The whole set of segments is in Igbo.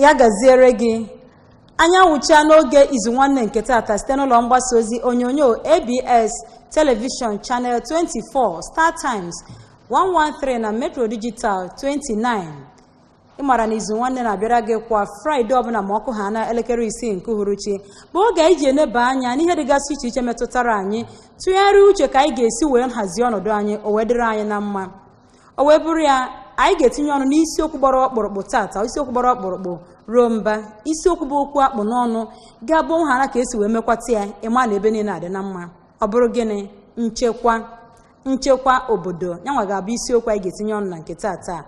Ya gaziere gị. Anyị awụcha n'oge Izu Nwanne nke tata site n'ụlọ mgbasa ozi onyonyo ABS Television Channel 24, Star Times 113 na Metro Digital 29. Ịmara na Izu Nwanne na-abịara gị kwa Fraịde ọbụla ma ọkụ ha na elekere 6 nke uhuruchi, bụ oge anyị ji eneba anya n'ihe dịgasị iche iche metụtara anyị, tụgharịa uche ka anyị ga-esi wee hazie ọnọdụ anyị o wee dịrị anyị na mma. O wee bụrụ ya, anyị ga-etinye ọnụ n'isiokwu gbara ọkpụrụkpụ tata, isiokwu gbara ọkpụrụkpụ ruo mba, isiokwu bụ okwu akpụ n'ọnụ ga-abụ nhara ka esi wee mekwata ya ịma na ebe niile adị na mma. Ọ bụrụ gịnị? Nchekwa, nchekwa obodo. Yanwa ga-abụ isiokwu anyị ga-etinye ọnụ na nke tata.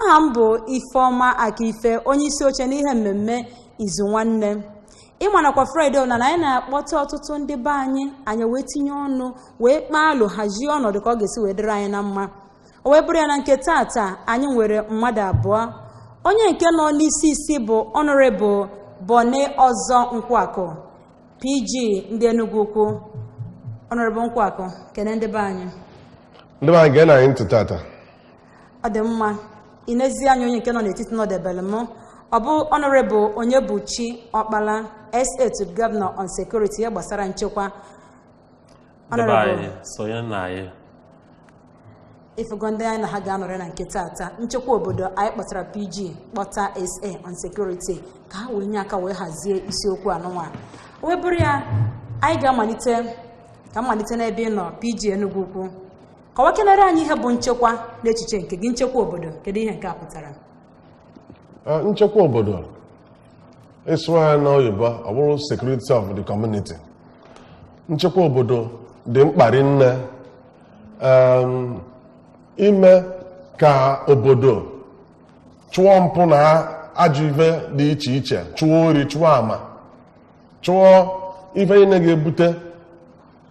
Aha m bụ Ifeọma Akife, onye isi oche n'ihe mmemme Izu Nwanne. Ịma nakwa Fraịde na anyị na-akpọta ọtụtụ ndị be anyị, anyị wee tinye ọnụ wee kpaa alụ hazie ọnọdụ ka ọ ga-esi wee dịrị anyị na mma. O wee bụrụ ya na nke tata anyị nwere mmadụ abụọ. Onye nke nọ n'isi isi bụ Honorable Boni Ọzọ Nkwakụ, PG ndị Enugu Ukwu. Honorable Nkwakụ, kene ndị be anyị. Ndị be anyị, gee na anyị ntị tata. Ọ dị mma. Inezi anya, onye nke nọ n'etiti nọdebere m, ọ bụ Honorable Onyebuchi Ọkpala, SA to Governor on Security, ihe gbasara nchekwa. Ndị be anyị, sonye na anyị. Ifugo ndị anyị na ha ga-anọrọ na nke tata, nchekwa obodo. Anyị kpọtara PG, kpọta SA on Security ka ha wee nye aka wee hazie isiokwu anụnwa. Wee bụrụ ya, anyị ga-amalite, ka mmalite n'ebe ị nọ, PG Enugu Ukwu. Kọwakenere anyị ihe bụ nchekwa n'echiche nke gị. Nchekwa obodo, kedu ihe nke a pụtara? Nchekwa obodo, ịsụ ya n'oyibo, ọ bụrụ security of the community. Nchekwa obodo dị mkpa rinne. Ime ka obodo chụọ mpụ na ajọ ife dị iche iche, chụọ ori, chụọ ama, chụọ ife niile ga-ebute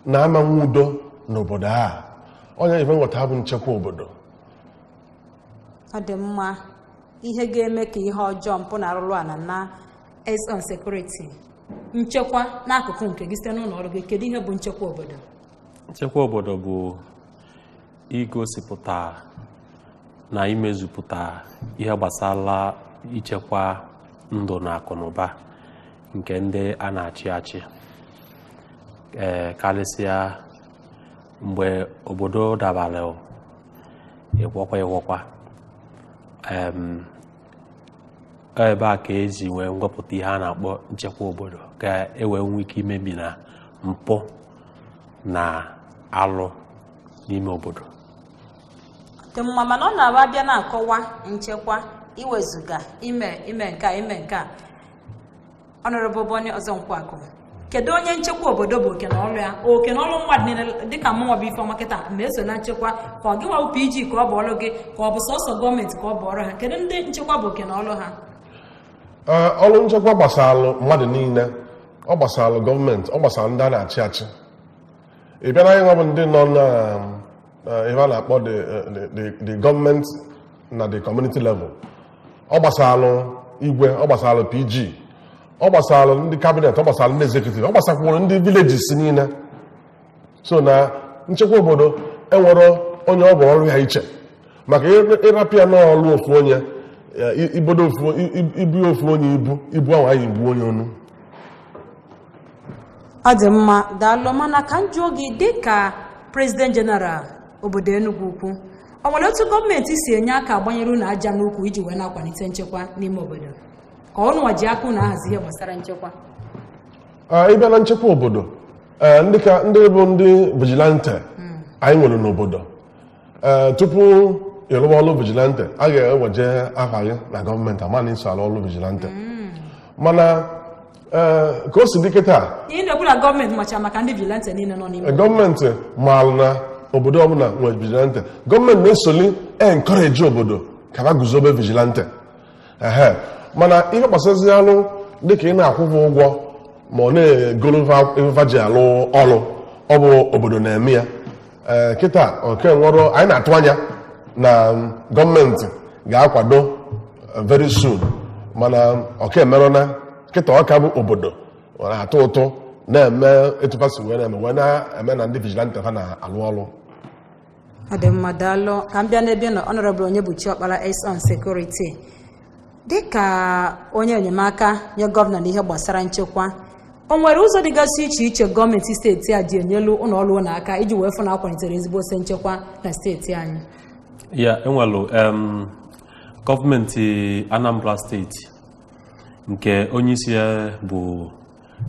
na amanwe udo n'obodo a. Onye ife nghọta bụ nchekwa obodo. Ọ dị mma. Ihe ga-eme ka ihe ọjọọ, mpụ na arụrụ ala na SA on Security, nchekwa n'akụkụ nke gị site n'ụlọ ọrụ gị, kedu ihe bụ nchekwa obodo? Nchekwa obodo bụ igosipụta na imezupụta ihe gbasara ichekwa ndụ na akụ na ụba nke ndị a na-achị achị, karịsịa mgbe obodo dabara ịgwọkwa ịgwọkwa. Ebe a ka eji wee wepụta ihe a na-akpọ nchekwa obodo, ka e wee nwee ike imebi na mpụ na alụ n'ime obodo. Dị mma. Mana ọ na-abịa abịa na-akọwa nchekwa, iwezuga ime nke a, ime nke a. Honorable Boni Ọzọ Nkwakụ, kedu onye nchekwa obodo bụ oke na ọrụ ya, oke na ọrụ mmadụ niile dịka mụnwa bụ Ifeọma kịta ma eso na nchekwa, ka ọ gị nwa bụ PG ka ọ bụ ọrụ gị, ka ọ bụ sọsọ gọọmenti ka ọ bụ ọrụ ha? Kedu ndị nchekwa bụ oke na ọrụ ha? Ọrụ nchekwa gbasara mmadụ niile. Ọ gbasara gọọmenti, ọ gbasara ndị a na-achị achị. Ị bịa na anyị nwa bụ ndị nọ na ihe a na-akpọ the government na the community level, ọ gbasara igwe, ọ gbasara PG, ọ gbasara ndị cabinet, ọ gbasara ndị executive, ọ gbasakwuru ndị villages niile. So na nchekwa obodo enwero onye ọ bụ ọrụ ya iche, maka ịrapịa n'ọrụ ofu onye, ibodo ofu ibu ofu onye ibu ahụ anyị gbuo onye onu. Ọ dị mma, daalụ. Mana ka m jụọ gị, dịka President General obodo Enugu Ukwu, ọ nwere otu gọọmenti si enye aka agbanyere unu aja n'ukwu iji wee na-akwalite nchekwa n'ime obodo, ka ọnụnwa ji aka unu ahazi ihe gbasara nchekwa? Ịbịa na nchekwa obodo, ndị ka ndị bụ ndị vigilante anyị nwere n'obodo, tupu ịrụwa ọrụ vigilante, a ga-eweje afa gị na gọọmenti ama na iso alụ ọrụ vigilante. Mana ka o si dị kịta, Ihe na-ekwu na gọọmenti macha maka ndị vigilante niile nọ n'ime obodo. Gọọmenti maara na obodo ọbụla nwere vigilante. Gọọmenti na-esoli encourage obodo ka ha guzobe vigilante ehe. Mana ihe gbasazi alụ dịka ị na-akwụghị ụgwọ ma ọ na-egoro ife ji alụ ọrụ, ọ bụ obodo na-eme ya. Ee, kịta oke nwere anyị na-atụ anya na gọọmenti ga-akwado very soon, mana ọka emerụna kịta. Ọka bụ obodo na-atụ ụtụ na-eme etu fa si wee na-eme, wee na-eme na ndị vigilante ha na-alụ ọrụ. Ọ dị mma, daalụ. Ka m bịa n'ebe ị nọ, Honorable Onyebuchi Ọkpara, SA on Security. Dịka onye enyemaka nye gọvanọ n'ihe gbasara nchekwa, o nwere ụzọ dịgasị iche iche gọọmenti steeti a ji enyelu ụlọ ọrụ ụlọ aka iji wee fụ na akwalitere ezigbo ose nchekwa na steeti anyị? Ya enwelu gọọmenti Anambra Steeti nke onye isi ya bụ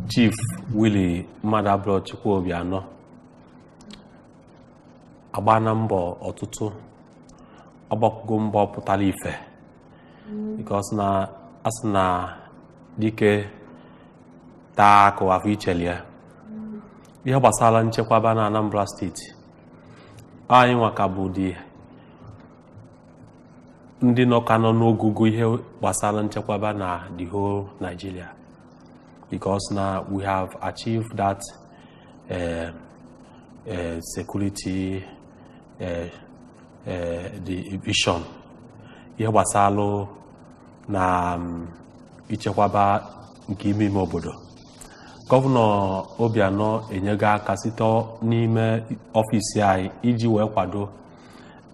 Chief Willie Mmadụabụrọchukwu Obianọ agbana mbọ ọtụtụ, ọgbakwugo mbọ pụtara ife, because na asị na dike taa akụ afọ icheli ya. Ihe gbasara nchekwaba na Anambra Steeti anyị nwa ka bụ dị ndị nọ ka nọ n'ogugo ihe gbasara nchekwaba na the whole Nigeria, because na we have achieved that security, the vision, ihe gbasara na ichekwaba nke ime ime obodo. Gọvanọ Obianọ enyego aka site n'ime ọfịs anyị iji wee kwado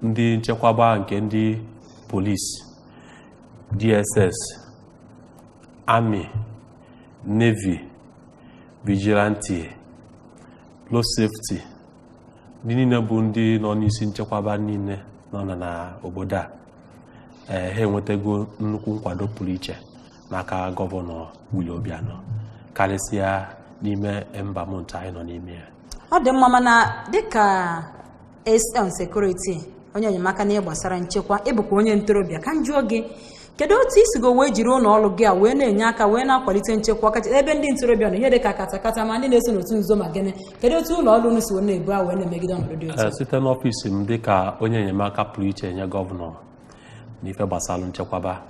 ndị nchekwaba nke ndị polisi, DSS, Army, Navy, Vigilante, Road Safety, ndị niile bụ ndị nọ n'isi nchekwaba niile nọ na obodo a. Ee, ha enwetago nnukwu nkwado pụrụ iche n'aka Gọvanọ Willie Obianọ, karịsịa n'ime ember month anyị nọ n'ime ya. Ọ dị mma, mana dịka SM Security, onye enyemaka n'ihe gbasara nchekwa, ịbụkwa onye ntorobịa, ka m jụọ gị, kedu otu isigo wee jiri ụlọ ọrụ gị a wee na-enye aka wee na-akwalite nchekwa, kacha ebe ndị ntorobịa nọ, ihe dị ka katakata ma ndị na-eso n'otu nzuzo ma gịnị? Kedu otu ụlọ ọrụ unu si wee na-ebu a wee na-emegide ọnọdụ dị otu a? Site n'ọfịs m, dịka onye enyemaka pụrụ iche nye gọvanọ n'ife gbasara nchekwaba,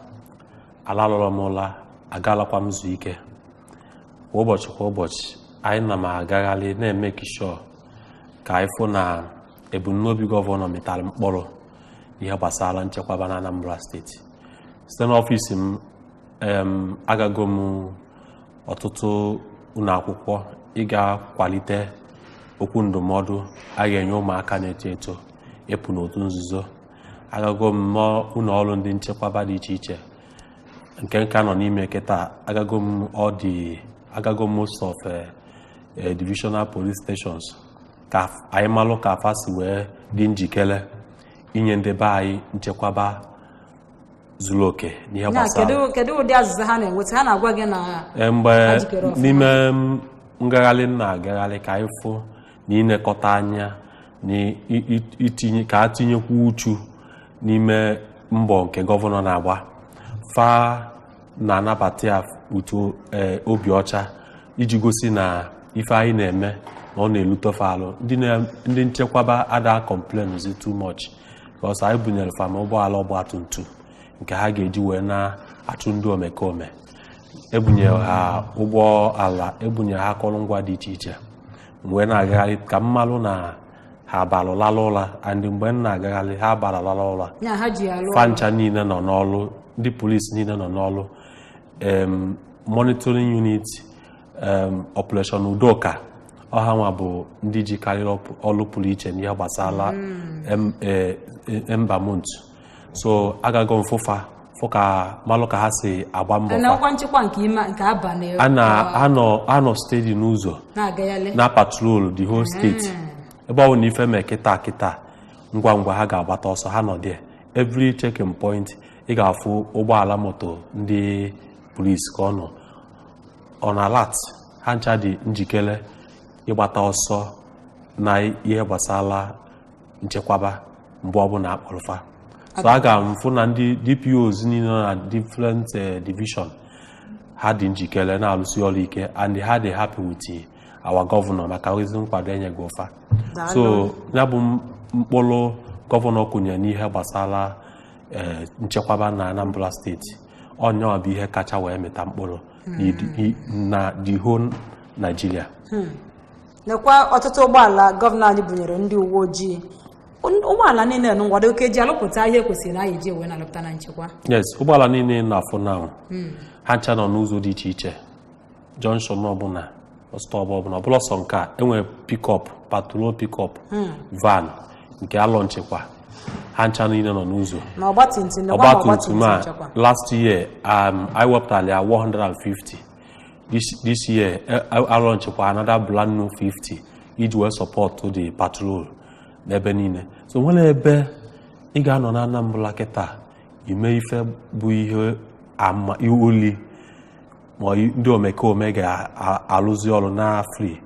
alalụrọ m ụla, agalakwa m zuo ike. Kwa ụbọchị kwa ụbọchị, anyị na m agagharị na-eme sure ka anyị fụ na ebumnobi gọvanọ mịtara mkpụrụ n'ihe gbasara nchekwaba na Anambra Steeti. Site n'ọfịs m, agago m ọtụtụ ụlọ akwụkwọ ịga kwalite okwu ndụmọdụ a ga-enye ụmụaka na-eto eto ịpụ n'otu nzuzo. Agago m n'ụlọ ọrụ ndị nchekwaba dị iche iche nke nka nọ n'ime kịta. Agago m ọ dị agago most of divisional police stations ka anyị malụ ka afa si wee dị njikere inye ndị be anyị nchekwaba zuru oke n'ihe Ya, gbasara kedu ụdị azịza ha na-enweta? Ha na-agwa gị na Mgbe ha jikere ọfụma? N'ime ngagharị m na-agagharị ka anyị fụ na ịnekọta anya na itinye ka a tinyekwu uchu n'ime mbọ nke gọvanọ na-agba, fa na-anabata ya utu obi ọcha iji gosi na ife anyị na-eme na ọ na-elutefe alụ. Ndị nchekwaba ada complain too much, because anyị bunyere fam ụgbọala ọgba tum tum nke ha ga-eji wee na-achụ ndị omekome, ebunyere ha ụgbọala, ebunyere ha akụrụngwa dị iche iche. Mgbe na-agagharị ka mmalụ na ha abalụ lala ụla, and mgbe m na-agagharị, ha abara lala ụla. Ya ha ji alụ ọrụ. Fancha niile nọ n'ọlụ, ndị polisi niile nọ n'ọlụ, monitoring unit, Operation Udoka, ọha nwa bụ ndị jikarịrị ọlụ pụrụ iche n'ihe gbasara ember month. So agago mfụfa fụ ka malụ ka ha si agba mbọ Na fa. ọkwa nchekwa nke ime nke abalị? A na anọ steady n'ụzọ na-agagharị na patrol the whole state. Ebe ọ bụ na ife mee kịta kịta, ngwa ngwa ha ga-agbata ọsọ. Ha nọ there, every checking point ị ga-afụ ụgbọala moto ndị police ka ọ nọ on alert. Ha ncha dị njikere ịgbata ọsọ na ihe gbasara nchekwaba mgbe ọbụla akpọrọfa. So a ga m fụ na ndị DPOs niile nọ na different division, ha dị njikere na-arụsi ọrụ ike, and ha dị happy with our governor maka ezi nkwado enyego ụfa. Daalụ. So ya bụ mkpụrụ gọvanọ kụnyere n'ihe gbasara nchekwaba na Anambra Steeti, ọnyanwa bụ ihe kacha wee mịta mkpụrụ na the whole Nigeria. Nekwa ọtụtụ ụgbọala gọvanọ anyị bunyere ndị uwe ojii. Ụgbọala niile nụ nkwado ka eji alụpụta ihe kwesịrị na anyị eji wee na-alụpụta na nchekwa. Yes, ụgbọala niile na-afụ now, ha ncha nọ n'ụzọ dị iche iche, junction ọbụla, stop ọbụla, ọbụla sọ nke a enwere pickup, patrol pickup van nke alọ nchekwa. Ha ncha niile nọ n'ụzọ. Na ọgbatumtum na ọgba Ọgbatumtum a, chekwa. Last year I wepụtara ya 150. This year a launchikwa another brand new 50 iji wee support the patrol n'ebe niile. So nwere ebe ị ga-anọ na Anambra kịta ime ife bụ ihe ama oli ma ndị omekome ga-alụzi ọrụ na free.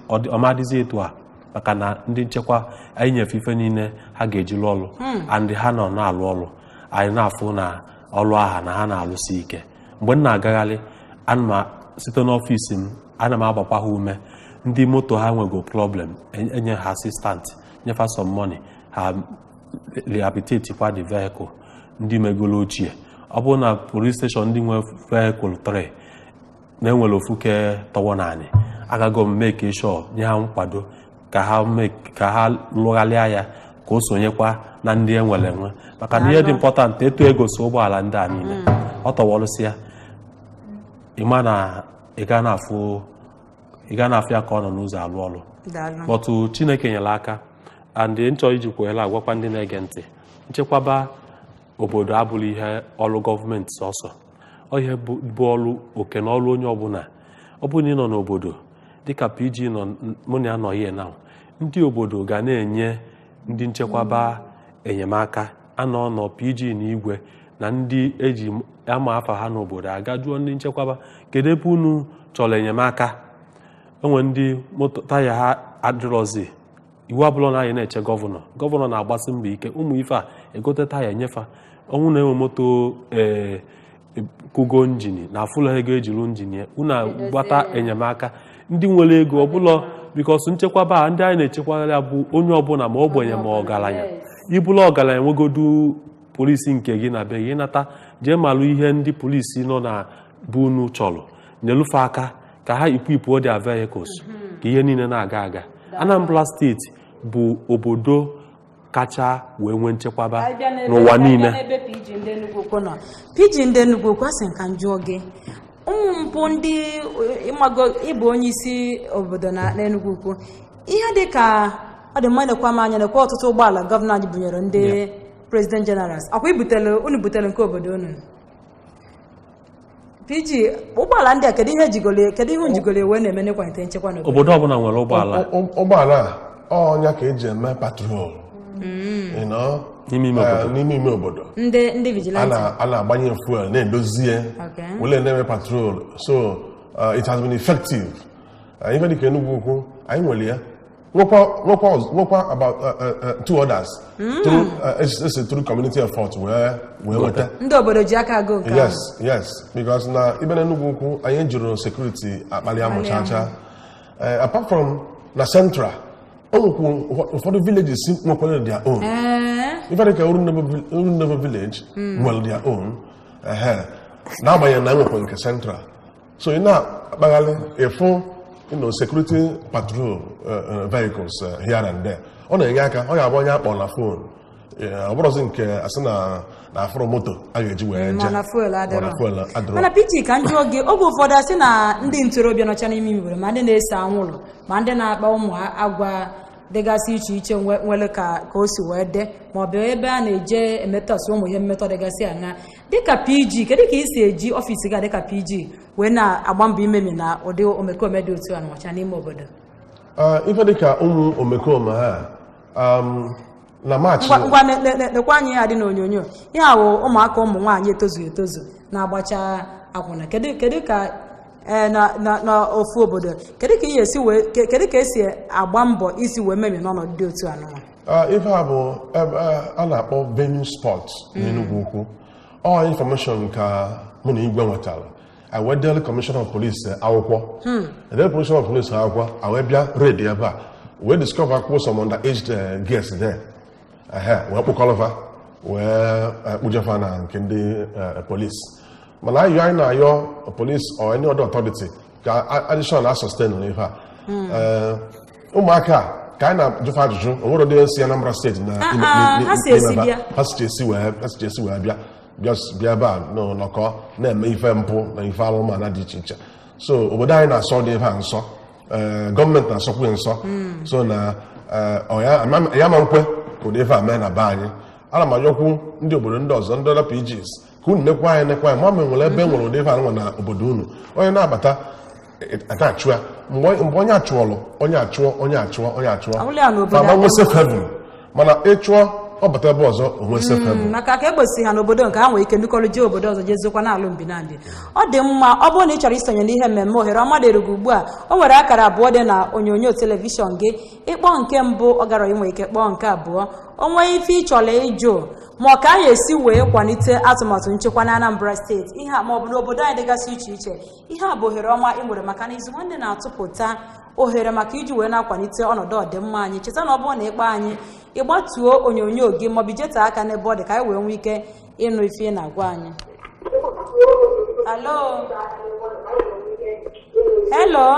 Ọmadịzi etu a, maka na ndị nchekwa anyị nyefe ife niile ha ga-eji lụọ ọrụ, and ha nọ na-alụ ọrụ. Anyị na-afụ na ọrụ aha na ha na-alụsi ike. Mgbe m na-agagharị, ana m site n'ọfịs m, ana m agbakwa ha ume. Ndị moto ha nwego problem, enye ha assistant, nyefa some money, ha rehabilitate kwa the vehicle. Ndị megolo ochie, ọ bụrụ na police station ndị nwe vehicle 3 na-enwere ofu ke tọwọ naanị, agago m make sure nye ha nkwado ka ha lụgharịa ya, ka o sonyekwa na ndị enwere enwe, maka na ihe dị important etu ego so ụgbọala ndị a niile ọ tọwọrụsịa, ịma na ị ga na-afụ ya ka ọ nọ n'ụzọ alụ ọrụ. Daalụ. But Chineke nyere aka, and nchọ ijikwa ohere agwakwa ndị na-ege ntị, nchekwaba obodo abụrụ ihe ọrụ gọọmenti sọsọ. Ọ ihe bụ ọrụ oke na ọrụ onye ọbụla. Ọ bụrụ na ị nọ n'obodo dịka PG nọ, mụ na ya nọ here now, ndị obodo ga na-enye ndị nchekwaba enyemaka. Anọ nọ PG na igwe na ndị eji ama afa ha n'obodo aga jụọ ndị nchekwaba, kedu ebe unu chọrọ enyemaka? Enwe ndị moto taya ha adịrọzi. Iwu abụla na anyị na-eche gọvanọ. Gọvanọ na-agbasi mbọ ike ụmụ ife a, egote taya nyefa. Ọnwụ na-enwe moto ee kugo engine na afụlọ ego ejiru engine ya, unu gbata enyemaka ndị nwere ego ọbụla, because nchekwaba a ndị anyị na-echekwara ya bụ onye ọbụla, ma ogbenye ma ọgaranya. Ibụla ọgaranya, nwegodu polisi nke gị na be gị, ịnata jee malụ ihe ndị polisi nọ na bụ unu chọrọ, nyelufe aka ka ha equip their vehicles, ka ihe niile na-aga aga. Anambra Steeti bụ obodo kacha wee nwee nchekwaba n'ụwa niile. N'ebe PG ndị Enugu Ukwu nọ, PG ndị Enugu Ukwu, asị m ka m jụọ gị, ụmụ mpụ ndị ịmago ịbụ onye isi obodo na n'Enugu Ukwu, ihe dị ka ọ dị mma, nekwa m anya, nekwa ọtụtụ ụgbọala gọvanọ anyị bunyere ndị president generals akwa ibutere unu, butere nke obodo unu. PG, ụgbọala ndị a, kedu ihe ejigolo, kedu ihe njigolo wee na-eme n'ịkwalite nchekwa n'obodo? Obodo ọbụla nwere ụgbọala. Ụgbọala a, ọnya ka eji eme patrol n'ime ime obodo. N'ime ime obodo. Ndị A vigilante. A na-agbanye fuel, na-edozie, wele na-eme patrol. So it has been effective. Ife dịka Enugu Ukwu anyị nwere ya, nwekwa about two others through esi through community effort wee nweta. Ndị obodo ji aka agụ nke ahụ. Yes, because na ibe na Enugu Ukwu anyị jụrụ security akpali amụ chacha. Apart from na central, o nwekwu ụfọdụ villages nwekwara their own. Ife dịka Urunnebo village nwere their own, ehe, n'agbanyeghị na enwekwa nke central. So ị na-akpagharị, ịfụ security patrol vehicles here and there. Ọ na-enye aka. ọ ga-abụ onye akpọ na phone, ọ bụrụzi nke asị na afụrụ moto a ga-eji wee jee. Mana fuel adịrọ. Mana fuel adịrọ. Mana PG, ka m jụọ gị, oge ụfọdụ asị na ndị ntorobịa nọcha n'ime ime obodo, ma ndị na-ese anwụrụ, ma ndị na-akpa ụmụ agwa dịgasị iche iche, nwere ka o si wee dị, ma ọ bụ ebe a na-eje emetọsị ụmụ ihe mmetọ dịgasị aṅa, dịka PG, kedu ka ị si eji ọfịs gị a dịka PG wee na-agba mbọ imemi na ụdị omekome dị otu a nọcha n'ime obodo? Ife dịka ụmụ omekome ha na Maachị. Ngwa ngwa, lekwa anyị ya dị n'onyonyo. Ihe a wụ ụmụaka, ụmụ nwaanyị etozughị etozu na-agbacha akwụna. Kedu ka ee, na ofu obodo, kedu ka ị ga-esi wee kedu ka esi agba mbọ isi wee memi n'ọnọdụ dị otu a nụnwa? Ife a bụ ebe a na-akpọ Venue Spot n'Enugu Ukwu. Ọ information ka mụ na igwe nwetara, I wee dele commissioner of police akwụkwọ, edele commissioner of police akwụkwọ, I wee bịa raid ebe a, wee discover akwụkwọ some underage girls there. Ehe, wee kpụkọlọfa, wee kpụjefa na nke ndị police. Mana ayọ anyị na-ayọ police or any other authority ka addition na sustain n'ife a. Ụmụaka a, ka anyị na-ajụfa ajụjụ, o nwere ndị si Anambra Steeti na Ah, ah, ha si esi n'ime ebe a. bịa. Ha si esi wee bịa ebe a nọkọ na-eme ife mpụ na ife alụmana dị iche iche. So obodo anyị na-asọ dị ebe a nsọ. Gọọmenti na-asọkwu ya nsọ. So na ọ ya ma nkwe ka ụdị ife a mee na be anyị. Ana m ayọkwu ndị obodo ndị ọzọ, ndị ọda PGs, ka unu nekwa anyị, nekwa anyị, ma ma nwere ebe e nwere ụdị ife a nwa na obodo unu. Onye na-abata na-achụ ya, mgbe onye achụọlụ, onye achụọ, onye achụọ, onye achụọ, Ọ bụla ya n'obodo ma anyị. Nwee safe haven, mana ịchụọ ọ bata ebe ọzọ, onwe safe haven. Maka ka egbosi ha n'obodo nke ha nwere ike ndụkọrọ jee obodo ọzọ jee zokwa n'alụ mbinandị. Ọ dị mma. Ọ bụrụ na ị chọrọ isonye n'ihe mmemme, ohere ọma dịrị gị ugbu a. O nwere akara abụọ dị na onyonyo telivishọn gị. Ịkpọ nke mbụ, ọ gara, inwe ike kpọọ nke abụọ. O nwee ife ị chọrọ ịjụ, ma ọ ka anyị esi wee kwalite atụmatụ nchekwa na Anambra Steeti, ihe a ma ọ bụ n'obodo anyị dịgasị iche iche, ihe a bụ ohere ọma ị nwere, maka na Izu Nwanne na-atụpụta ohere maka iji wee na-akwalite ọnọdụ ọdịmma anyị. Cheta na ọ bụrụ na ịkpọ anyị, ịgbatuo onyonyo gị maọbụ ijete aka n'ebe ọ dị, ka anyị wee nwee ike ịnụ ife ị na-agwa anyị. Alo, hello.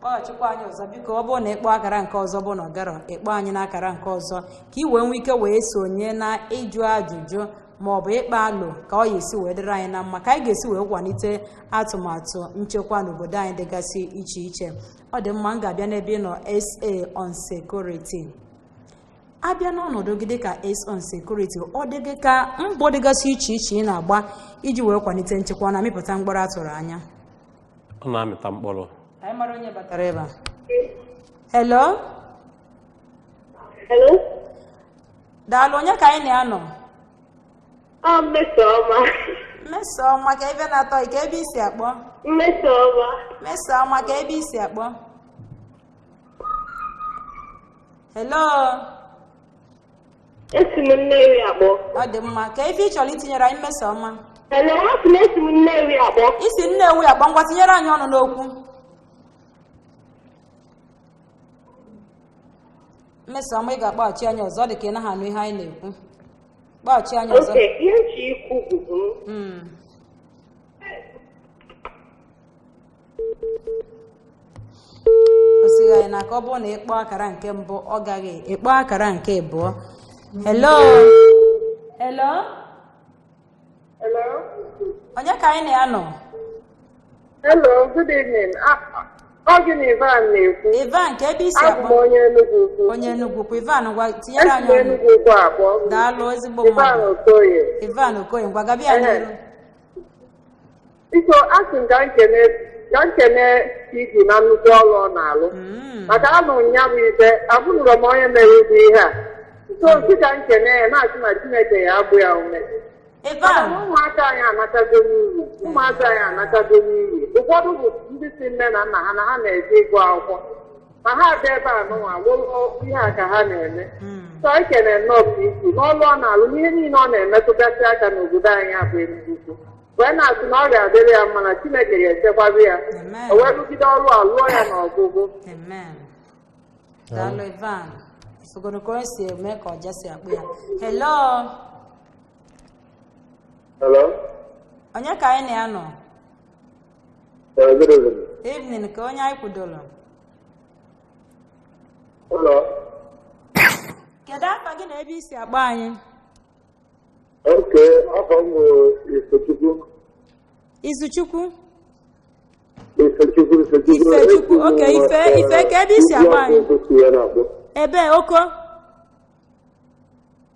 Kpọghachikwa anyị ọzọ, biko. Ọ bụrụ na ịkpọ akara nke ọzọ bụ na ọ garọ, ịkpọ anyị n'akara nke ọzọ ka ị wee nwee ike wee sonye na ịjụ ajụjụ ma ọ bụ ịkpa alụ ka ọ ga-esi wee dịrị anyị na mma, ka anyị ga-esi wee kwalite atụmatụ nchekwa n'obodo anyị dịgasị iche iche. Ọ dị mma. M ga-abịa n'ebe ị nọ, SA on security. Abịa n'ọnọdụ gị dịka S on security, ọ dị gị ka mbọ dịgasị iche iche ị na-agba iji wee kwalite nchekwa ọ na-amịpụta mkpụrụ atụrụ anya? Ọ na-amịta mkpụrụ. Anyị mara onye batara ebe a. Hello. Hello? Daalụ. Onye ka anyị na-anọ? Ọ Mmesoma. Mmesoma, ka ebe na-atọ gị, ka ebe isi akpọ? Mmesoma. Mmesoma, ka ebe isi akpọ? Hello. Esi m Nnewi akpọ. Ọ dị mma. Ka ebe ị chọrọ itinyere anyị, Mmesoma? Hello, asị m esi m Nnewi akpọ. Isi Nnewi akpọ. Ngwa, tinyere anyị ọnụ n'okwu. Mmesoma, ị ga-akpọghachi anyị ọzọ, dị ka ị naghị anụ ihe anyị na-ekwu. Kpọghachi anyị ọzọ. Oke, ihe nchi ikwu bụ m. O sighi anyị n'aka. Ọ bụrụ na ịkpọ akara nke mbụ ọ gaghị, ịkpọ akara nke abụọ. Hello, hello. Hello? Onye ka anyị na-anọ? Hello, good evening. Ọ gị na Ivan na-ekwu. Ivan, ka ebe isi Abụ m akpọ? onye Enugu Ukwu. Onye Enugwu kwa. Ivan, ngwa, tinyere Esi anyị m ọnụ. Enugu Ukwu akpọ. Daalụ, ezigbo Ivan mmadụ. Okoye. Ivan Okoye, ngwa, gabịa Ehe. n'iru. Biko, asị m ka nkene ka nkene iji na nnukwu ọrụ ọ na-alụ. Maka anụ ya bụ ife, abụrụrụ m onye mere ụdị ihe a. So, sị ka nkene ya na-asị na Chineke ya abụ ya ume. Maka Ivan na ụmụaka anyị anatago n'iyi, ụmụaka anyị anatago n'iyi. Ụfọdụ bụ ndị si nne na nna ha na ha na-eje ịgụ akwụkwọ, ma ha abịa ebe a nụnwa lụrụ ihe a ka ha na-eme. So anyị kene nnọọ isi n'ọlụ ọ na-alụ n'ihe niile ọ na-emetụgasị aka n'obodo anyị abụ Enugu Ukwu, wee na-asị na ọ ga-adịrị ya mma, na Chineke ga-echekwaba ya. Amen. O wee rụgide ọrụ a lụọ ya n'ọgwụgwụ. Amen. Daalụ, Ivan. Ifugoro ka onye si eme ka ọja si akpụ ya. Hello. Hello? Onye ka anyị na-anọ? Good evening. Evening. Ka onye anyị kwudoro? Hello? Kedu afa gị na ebe isi akpọ anyị? Okay, afọ m bụ Ifechukwu. Izuchukwu. Ifechukwu, Ifechukwu. Ifechukwu, okay, Ife, ka ebe isi akpọ anyị? Ugwu Abụ ya na-akpọ. Ebe oko?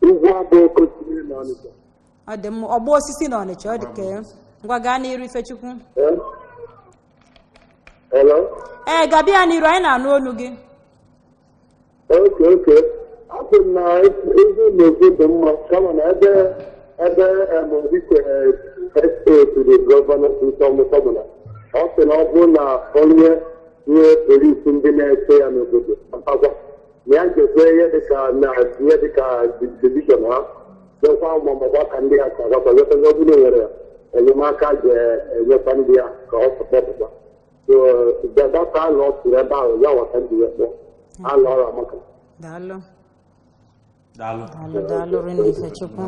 Ugwu Abụ Okosiri na Ọnịcha. Ọ dị mma. Ọgba osisi na Ọnịcha, ọ dị ka ya. Ngwa, gaa n'iru, Ifechukwu. Eh? Hello? Ee, gabịa n'iru, anyị na-anụ olu gị. Okay, okay. Asị m na ezi na-ekwu dị mma, kama na ebe Obi kwere SA to the governor nsọ bụ na ọ sị na ọ bụrụ na onye nwee polisi ndị na-eche ya n'obodo akwa na ya ga-ekwe ihe dịka na ihe dịka division ha dekwa mamakwa ka ndị ya ka agakwa ọ bụrụ na nwere enyemaka ga-enyekwa ndị ya ka ọ pụta. So data alụ ọ tụrụ ebe ahụ ya wata ndị ya kpọọ alụ ọrụ amaka. Daalụ. Daalụ. Daalụ, daalụ rinne, Ifechukwu.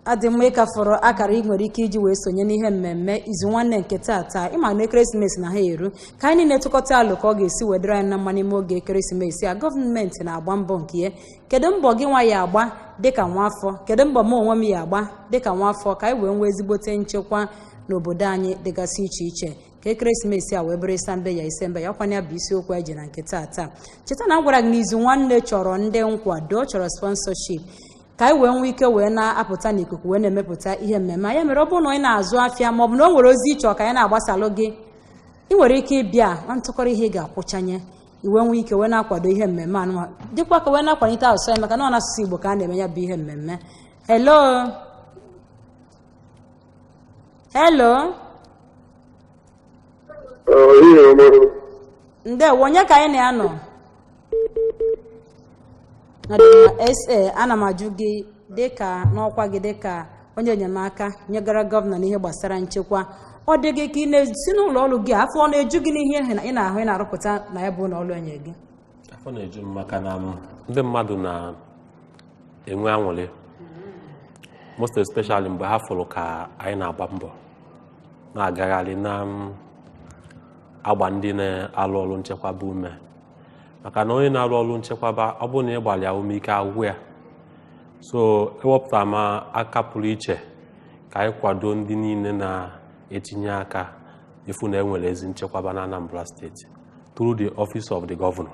Adị mma. Ịkafọrọ akara ị nwere ike iji wee sonye n'ihe mmemme Izu Nwanne nke taata. Ịma na ekeresimesi na ha eru, ka anyị niile tụkọta alụ ka ọ ga-esi wedịrị anyị na mma n'ime oge ekeresimesi a. Gọọmenti na-agba mbọ nke ya. Kedu mbọ gị nwa ya agba dịka nwaafọ? Kedu mbọ m onwe m ya agba dịka nwaafọ ka anyị wee nwee ezigbote nchekwa n'obodo anyị dịgasị iche iche? Ka ekeresimesi a wee bụrụ ịsa mbe ya ise mbe ya. Ọkwa ya bụ isiokwu anyị ji na nke taa. Cheta na m gwara gị n'izu nwanne chọrọ ndị nkwado, chọrọ sponsorship, ka anyị wee nwee ike wee na-apụta n'ikuku wee na-emepụta ihe mmemme. Ya mere, ọ bụrụ na ị na-azụ afịa maọbụ na o nwere ozi ịchọ ka anyị na-agbasalụ gị, ị nwere ike ịbịa na ntụkọrọ ihe ị ga-akwụchanye iwe nwee ike wee na-akwado ihe mmemme anụma, dịkwa ka wee na-akwalite asụsụ anyị, maka na ọ n'asụsụ Igbo ka a na-eme ya bụ ihe mmemme. Hello, hello. Ihe ọma. Ndewo. Onye ka anyị na-anọ na dị mma? Sa ana m ajụ gị, dịka n'ọkwa gị dịka onye enyemaka nyegara gọvanọ n'ihe gbasara nchekwa, ọ dị gị ka ị na-esi n'ụlọ ọrụ gị, afọ ọ na-eju gị n'ihe ị na-ahụ ị na-arụpụta na ya bụ ụlọ ọrụ enye gị? Afọ na-eju m, maka na ndị mmadụ na-enwe aṅụrị, most especially mgbe ha fụrụ ka anyị na-agba mbọ na-agagharị na agba ndị na-alụ ọrụ nchekwaba ume, maka na onye na-arụ ọrụ nchekwaba, ọ bụrụ na ị gbalịa ume, ike agwụ ya. So ewepụtara m aka pụrụ iche ka anyị kwado ndị niile na-etinye aka ịfụ na enwere ezi nchekwaba na Anambra Steeti through the office of the governor.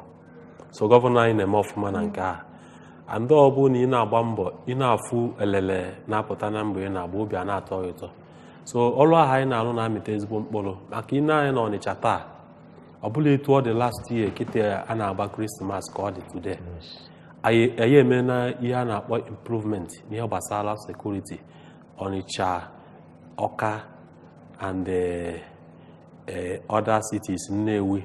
So gọvanọ anyị na-eme ọfụma na nke a, and ọ bụ na ị na-agba mbọ, ị na-afụ elele na-apụta na mbọ ị na-agba, obi a na-atọ gị ụtọ. So ọrụ ahụ anyị na-arụ na-amịta ezigbo mkpụrụ, maka ị na-anya na Ọnịcha taa, ọ bụla etu ọ dị last year kịta a na-agba Krismas ka ọ dị today. Anyị emena ihe a na-akpọ improvement n'ihe gbasara security Ọnịcha, Ọka and other cities, Nnewi.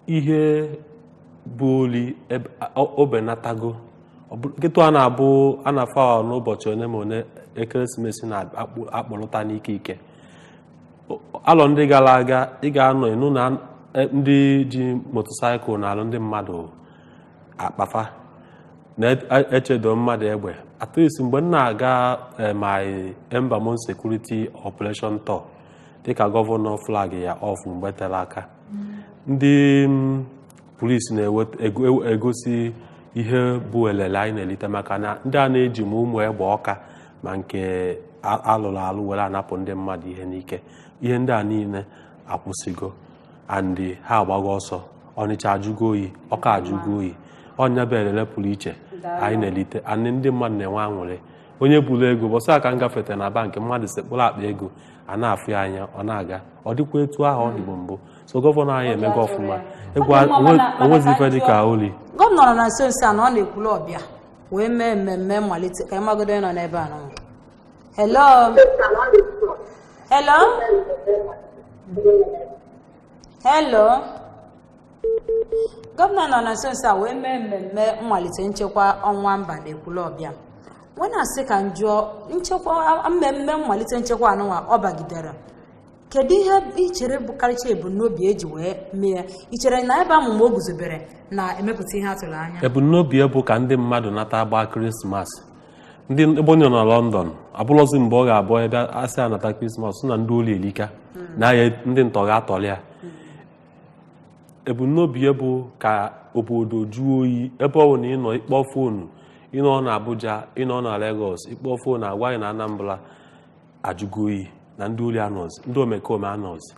Ihe bụ oli o benatago. Nkịtụ a na-abụ a na-afa n'ụbọchị one ma one ekeresimesi na-akpọlụta n'ike ike. Alọ ndị gara aga, ị ga-anọ ịnụ na ndị ji motorcycle na-alụ ndị mmadụ akpafa na-echedo mmadụ egbe. At least mgbe m na-aga my Ember Month security operation tour dịka gọvanọ flag ya off mgbe tere aka, ndị polisi na-egosi ihe bụ elele anyị na-elite, maka na ndị a na-eji ma ụmụ egbe ọka ma nke alụrụ alụ were anapụ ndị mmadụ ihe n'ike. Ihe ndị a niile akwụsịgo and ha agbago ọsọ. Ọnịcha ajụgo oyi, Ọka ajụgo oyi. Ọnya bụ elele pụrụ iche anyị na-elite and ndị mmadụ na-enwe aṅụrị. Onye buru ego bọsọ aka m gafete na bankị, mmadụ sekpụrụ akpa ego a na-afụ ya anya, ọ na-aga. Ọ dịkwa etu ahụ ọ dịbụ mbụ. So gọvanọ anyị emego ọfụma. Egwu onwezi ife dịka oli. Gọvanọ nọ na nso nso a na ọ na-ekwulu ọbịa wee mee mmemme mmalite ka ịmagodo onye nọ n'ebe a nọ. Hello, hello, hello. Gọvanọ nọ na nso nso a wee mee mmemme mmalite nchekwa ọnwa mba na Ekwulọbịa, wee na-asị ka m jụọ, nchekwa mmemme mmalite nchekwa anụnwa ọ bagidere, kedu ihe ị chere bụ karịcha ebumnobi eji wee mee ya? Ị chere na ebe amụma o guzobere na-emepụta ihe a tụrụ anya? Ebumnobi ya bụ ka ndị mmadụ nata agba Krismas. Ndị ebe onye nọ na London abụrụzi mgbe ọ ga-abụ ebe a sị anata Krismas sị na ndị oli elika na ya, ndị ntọ ga-atọrọ ya. Ebumnobi ya bụ ka obodo jụọ oyi. Ebe ọ bụ na ịnọ ịkpọ foonu, ịnọ na Abuja, ịnọ na Lagos, ịkpọ foonu, agwa gị na Anambra ajụgo oyi, na ndị ori anọzi, ndị omekome anọzi,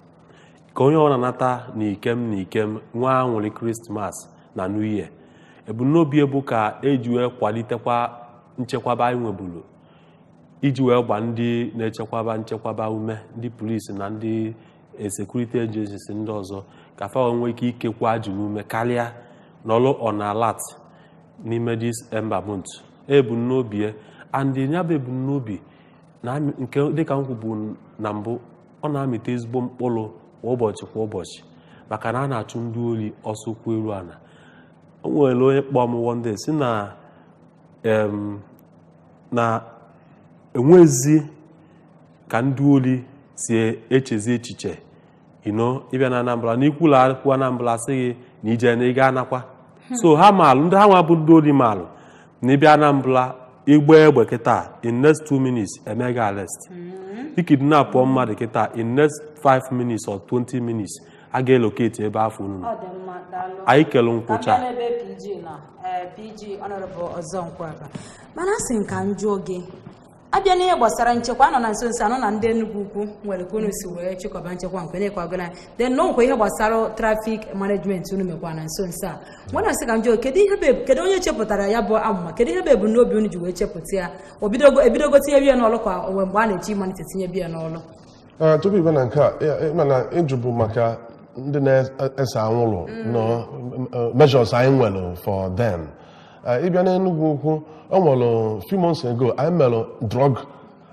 ka onye ọ na-anata n'ikem n'ikem nwa aṅụrị Krismas na New Year. Ebumnobi bụ ka eji wee kwalitekwa nchekwaba anyị nwebulu, iji wee gba ndị na-echekwaba nchekwaba ume, ndị polisi na ndị security agencies ndị ọzọ, ka fa nwee ike ikekwa ajụ n'ume karịa n'ọlụ on alert n'ime this ember month. Ebumnobi ya and ya bụ ebumnobi na nke dịka m kwubu na mbụ, ọ na-amịta ezigbo mkpụrụ kwa ụbọchị kwa ụbọchị, maka na a na-achụ ndị ori ọsọ kwụ elu ala. O nwere onye kpọọ m one day si na na enwezi ka ndị ori si echezi echiche ino ịbịa na Anambra, na ikwula akwụkwọ Anambra sị gị na ije na ị ga anakwa. So ha maalụ, ndị ha nwa bụ ndị ori maalụ na ịbịa Anambra, igba egbe kịta, in next 2 minutes eme gị arrest. Ikidnapụ mmadụ kịta, in next 5 minutes or 20 minutes a ga-elocate ebe afọ unu nọ. Ọ dị mma, daalụ. Anyị kelu nkwụcha. Ka m bịa n'ebe PG nọ, ee, PG Honorable Ọzọ Nkwaba, mana a sị m ka m jụọ gị. Abịa n'ihe gbasara nchekwa, anọ na nso nso anọ na ndị Enugu Ukwu nwere ka unu si wee chịkọba nchekwa nke na-ekwagola anyị. Then na nkwa ihe gbasara traffic management unu mekwa na nso nso a, nwe na-asị ka njọ, kedu ihe bụ, kedu onye chepụtara ya bụ amụma, kedu ihe bụ ebumnobi unu ji wee chepụta ya? O bidogo, ebidogo tinye biya n'ọlụ, ka onwe mgbe a na-eche ịmalite tinye biya n'ọlụ? Ee, tupu ịbịa na nke a, mana ịjụ bụ maka ndị na-ese anwụrụ no measures anyị nwere for them. Ịbịa n'Enugu Ukwu, o nwere few months ago anyị mere drug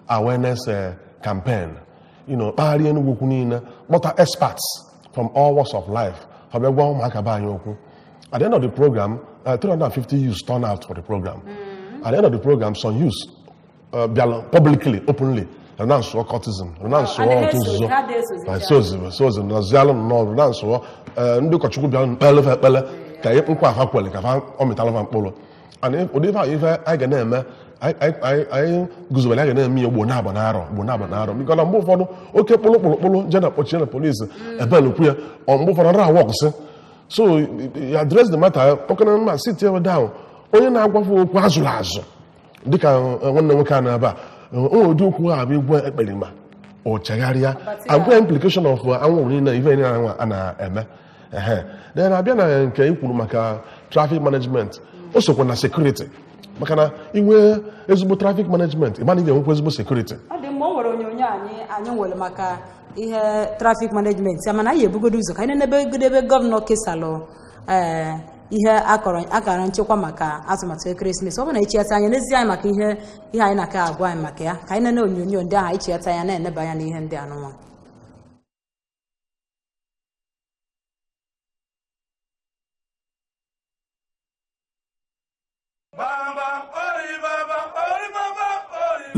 awareness campaign, kpagharịa Enugu Ukwu niile, kpọta experts from all walks of life, ha bịa gwa ụmụaka be anyị okwu. At the end of the program, 350 youths turned out for the program. At the end of the program, some youths bịara publicly, openly renounce cultism, renounce And ha otu nzuzo. Ha na-esozi. Na sozi nọzialụ nnọọ renounce. Ndị ụkọchukwu bịara mkpele fa ekpele ka nkwa afa kwele ka fa ọ mịtara fa mkpụrụ. And ụdị ife a, ife anyị ga na-eme, anyị guzobere, anyị ga na-eme ya ugbo na-agba n'arọ, ugbo na-agba n'arọ, biko na mgbe ụfọdụ oke kpụrụ kpụrụ kpụrụ je na kpọchie na polisi ebelukwu ya ọ mgbe ụfọdụ nra wọksị. So you address the matter okene mma, sit here down, onye na-agwafe okwu azụrụ azụ dịka nwanne nwoke a na-ebe a, o nwere ụdị okwu a bụ igwe ekperima o chegharịa, agwa implication of anwụrụ niile, ife niile anwa a na-eme. Ehe, then abịa na nke i kwuru maka traffic management, o sokwa na security, maka na inwe ezigbo traffic management, ịma na ị ga-enwekwa ezigbo security. Ọ dị mma. O nwere onyonyo anyị nwere maka ihe traffic management ya, mana anyị ebugodo ụzọ ka anyị na-enebegodo ebe gọvanọ kesalụ ihe akọrọ akara nchekwa maka atụmatụ ekeresimesi. Ọ bụ na echighata anya n'ezie anyị maka ihe anyị na-aka agwa anyị maka ya, ka anyị nene onyonyo ndị ahụ, anyị chighata ya na-eneba anya n'ihe ndị anụnwa.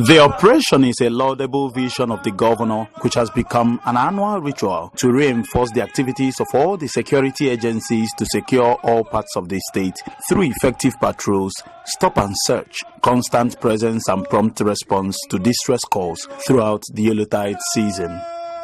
The operation is a laudable vision of the governor, which has become an annual ritual to reinforce the activities of all the security agencies to secure all parts of the state through effective patrols, stop and search, constant presence and prompt response to distress calls throughout the Yuletide season.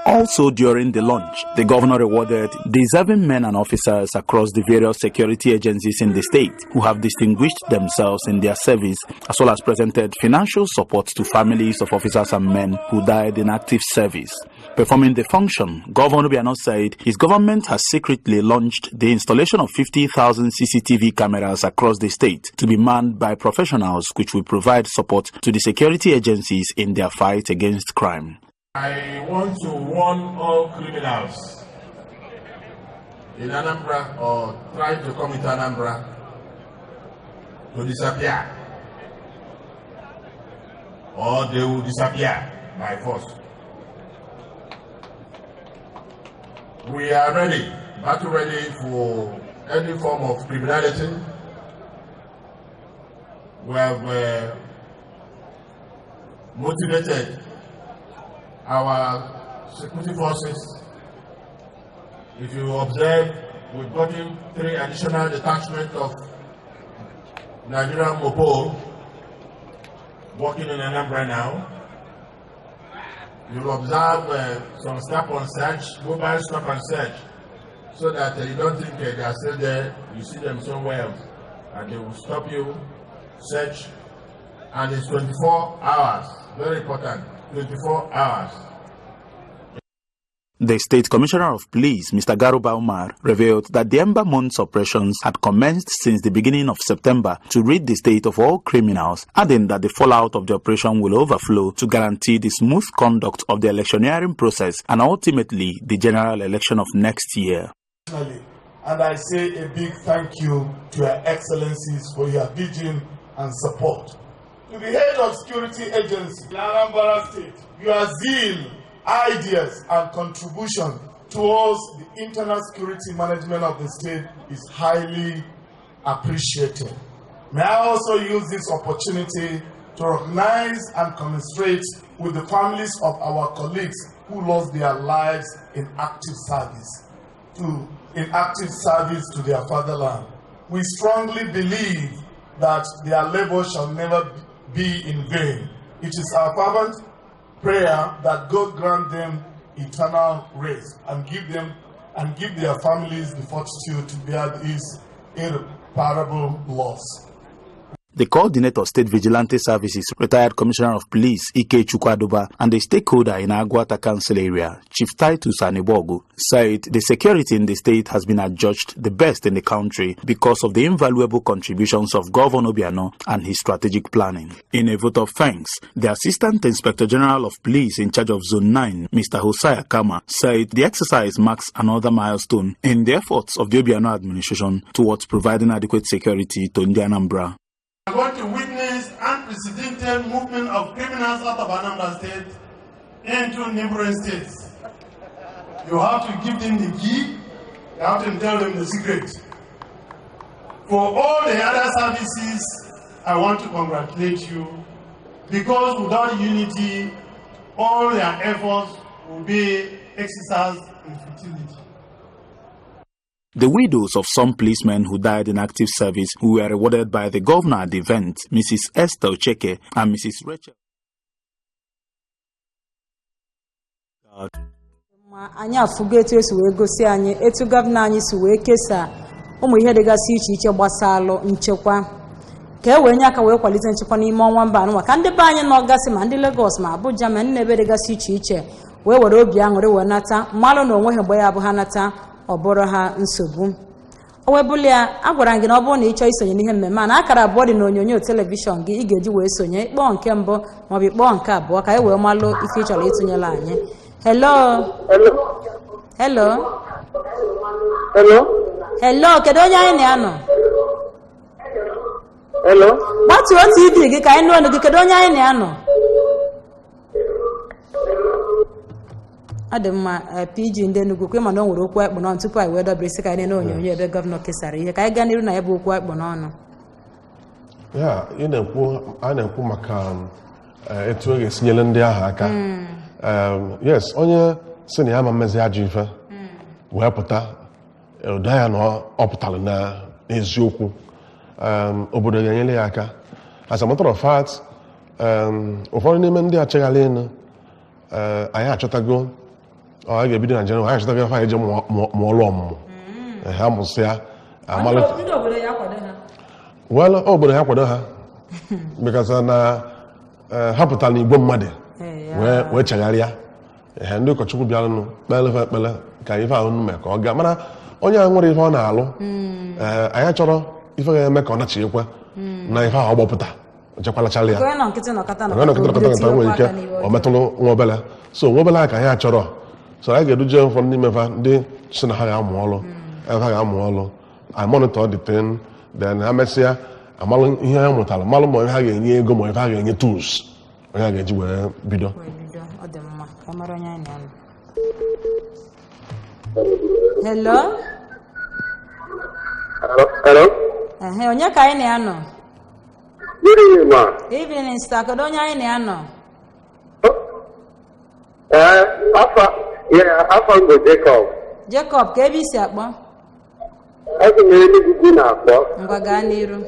Also during the launch, the governor rewarded deserving men and officers across the various security agencies in the state who have distinguished themselves in their service, as well as presented financial support to families of officers and men who died in active service. Performing the function, Governor Obiano said his government has secretly launched the installation of 50,000 CCTV cameras across the state to be manned by professionals, which will provide support to the security agencies in their fight against crime. I want to warn all criminals in Anambra or trying to come into Anambra to disappear, or they will disappear by force. We are ready, battle ready for any form of criminality. We have motivated our security forces. If you observe, we've gotten 3 additional detachments of Nigerian Mopol working in Anambra now. You'll observe some stop and search, mobile stop and search, so that you don't think they are still there. You see them somewhere else, and they will stop you, search, and it's 24 hours. Very important, 24 hours. The State Commissioner of Police, Mr. Garuba Umar, revealed that the Ember Month's operations had commenced since the beginning of September to rid the state of all criminals, adding that the fallout of the operation will overflow to guarantee the smooth conduct of the electioneering process and ultimately the general election of next year. And I say a big thank you to Your Excellencies for your vision and support. To the head of security agency in Anambra State, your zeal, ideas and contribution towards the internal security management of the state is highly appreciated. May I also use this opportunity to recognize and commiserate with the families of our colleagues who lost their lives in active service to their fatherland. We strongly believe that their labor shall never be in vain. It is our fervent prayer that God grant them eternal rest and give their families the fortitude to bear this irreparable loss. The coordinator of State Vigilante Services, retired Commissioner of Police Ike Chukwadoba, and a stakeholder in Aguata Council area, Chief Titus Anibogu, said the security in the state has been adjudged the best in the country because of the invaluable contributions of Governor Obiano and his strategic planning. In a vote of thanks, the Assistant Inspector General of Police in charge of Zone 9, Mr. Hosea Kama, said the exercise marks another milestone in the efforts of the Obiano administration towards providing adequate security to Ndi Anambra. We are going to witness unprecedented movement of criminals out of Anambra State into neighboring states. You have to give them the key, you have to tell them the secret. For all the other services, I want to congratulate you, because without unity, all their efforts will be exercised in futility. The widows of some policemen who died in active service who were rewarded by the governor at the event, Mrs. Esther Ocheke and Mrs. Rachel. Ma anyị afụgo etu esi wee gosi anyị etu gọvanọ anyị si wee kesaa ụmụ ihe dịgasị iche iche gbasalụ nchekwa ka e wee nye aka wee kwalite nchekwa n'ime ọnwa mba anụnwa ka ndị be anyị nọ gasị ma ndị Lagos ma Abuja ma ndị ebe dịgasị iche iche wee were obi aṅụrị wee nata mmalụ na onwe ha mgbe ya bụ ha nata ọ bụrụ ha nsogbu. O webụla ya, agwara m gị na ọ bụrụ na ị chọọ isonye n'ihe mmemme a na akara abụọ dị n'onyonyo telivishọn gị ị ga-eji wee sonye, ịkpọọ nke mbụ maọbụ ịkpọọ nke abụọ ka anyị wee malụ ife ị chọrọ ịtụnyere anyị. Hello? Hello? Hello? Hello? Hello, kedu onye anyị na-anọ? Hello? Gbatuo TV gị ka anyị nụ ọnụ gị. Kedu onye anyị na-anọ? Ọ dị mma. PG ndị Enugu kwe, mana o nwere okwu akpụ n'ọnụ tupu anyị wee dobere isi ka anyị na onyonyo ebe gọvanọ kesara ihe, ka anyị gaa n'iru na ya bụ okwu akpụ n'ọnụ. Ya ị na-ekwu, a na-ekwu maka etu e ga-esinyere ndị ahụ aka. Yes, onye si na ya ma mmezi ajọ ife wee pụta ụda ya na ọ pụtara na eziokwu, obodo ga-enyere ya aka. As a matter of fact, ụfọdụ n'ime ndị achịghala elu, anyị achọtago ọ a ga-ebido na Jenụwarị, anyị achọtago ife anyị ji mụọ ọrụ ọmụmụ. Ha mụsịa amalite. Ndị obodo ya akwado ha? Well, obodo ha kwado ha because na ha pụtara n'igwe mmadụ wee chegharịa. Ee, ndị ụkọchukwu bịaranụ kpere ife ekpere ka ife ahụ mee ka ọ gaa, mana onye ahụ nwere ife ọ na-alụ, ee, anyị chọrọ ife ga-eme ka ọ nachiekwe na ife ahụ ọ gbọpụta chekwalachala ya. Ka onye nọ nkịtị nọkọta. Onye nọkọta nọkọta nọkọta nwere ike ọ metụrụ nwa obele, so nwa obele a ka anyị achọrọ. So anyị ga-eduje ụfọdụ n'ime fa ndị si na ha ga-amụ ọrụ ebe ha ga-amụ ọrụ. I monitor the thing, then ha mesịa amalụ ihe ha mụtara, malụ ma onye ha ga-enye ego ma ife ha ga-enye tools onye ha ga-eji wee bido. Wee bido. Ọ dị mma. Ka mara onye anyị na-anọ. Hello? Hello? Ehe, onye ka anyị na-anọ? Good evening, ma. Evening, sir. Kedu onye anyị na-anọ? Afa, yeah, afa m bụ Jacob. Jacob, ka ebe isi akpọ? Esi m Enugu Ukwu na-akpọ. Ngwa, gaa n'iru.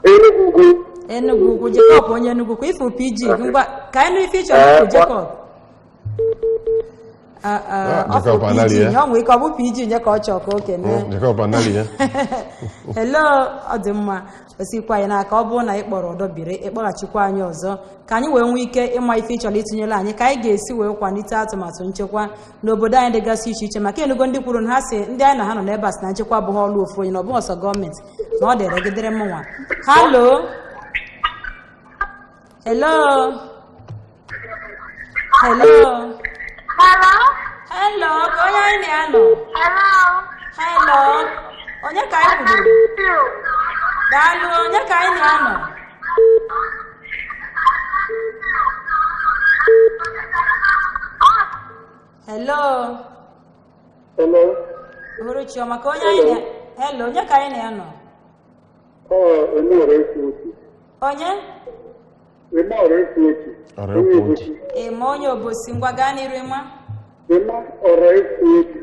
Enugu Ukwu. Enugu Ukwu. Jacob onye Enugu Ukwu, ifu PG. Ngwa, ka anyị nụ ife ị chọrọ ikwu, Jacob. Ah, ah, Ah, ọ fụ Jacob PG anaghị ya. nye, ọ nwere ike ọ bụ PG nye ka ọ chọọ ka o kene. Jacob anaghị ya. Hello? Ọ dị mma, osikwa anyị n'aka. Ọ bụrụ na ị kpọrọ ọdọbiri, ịkpọghachikwa anyị ọzọ ka anyị wee nwee ike ịma ife ị chọrọ ịtụnyere anyị, ka anyị ga-esi wee kwalite atụmatụ nchekwa n'obodo anyị dịgasị iche iche, maka enugo ndị kwuru na ha si ndị anyị na ha nọ n'ebe a sị na nchekwa abụghị ọlụ ofu onye, na ọ bụghị ọsọ gọọmenti, na ọ dịrị gị, dịrị mụnwa. Hello? Hello? Hello? Hello? Hello, ka onye anyị na-anọ? Hello? Hello, onye ka anyị kwudoro? Daalụ. Onye ka anyị na-anọ? Hello? Hello? Uhuruchi ọma. Ka onye anyị na? Hello, onye ka anyị na-anọ? Ọ Emore Ekwu Otu. Onye? Emore Ekwu Otu. Ọrụ Ekwu Otu. Ịma onye Obosi. Ngwa, gaa n'iru, ịma. Ema Ọrụ Ekwu Otu.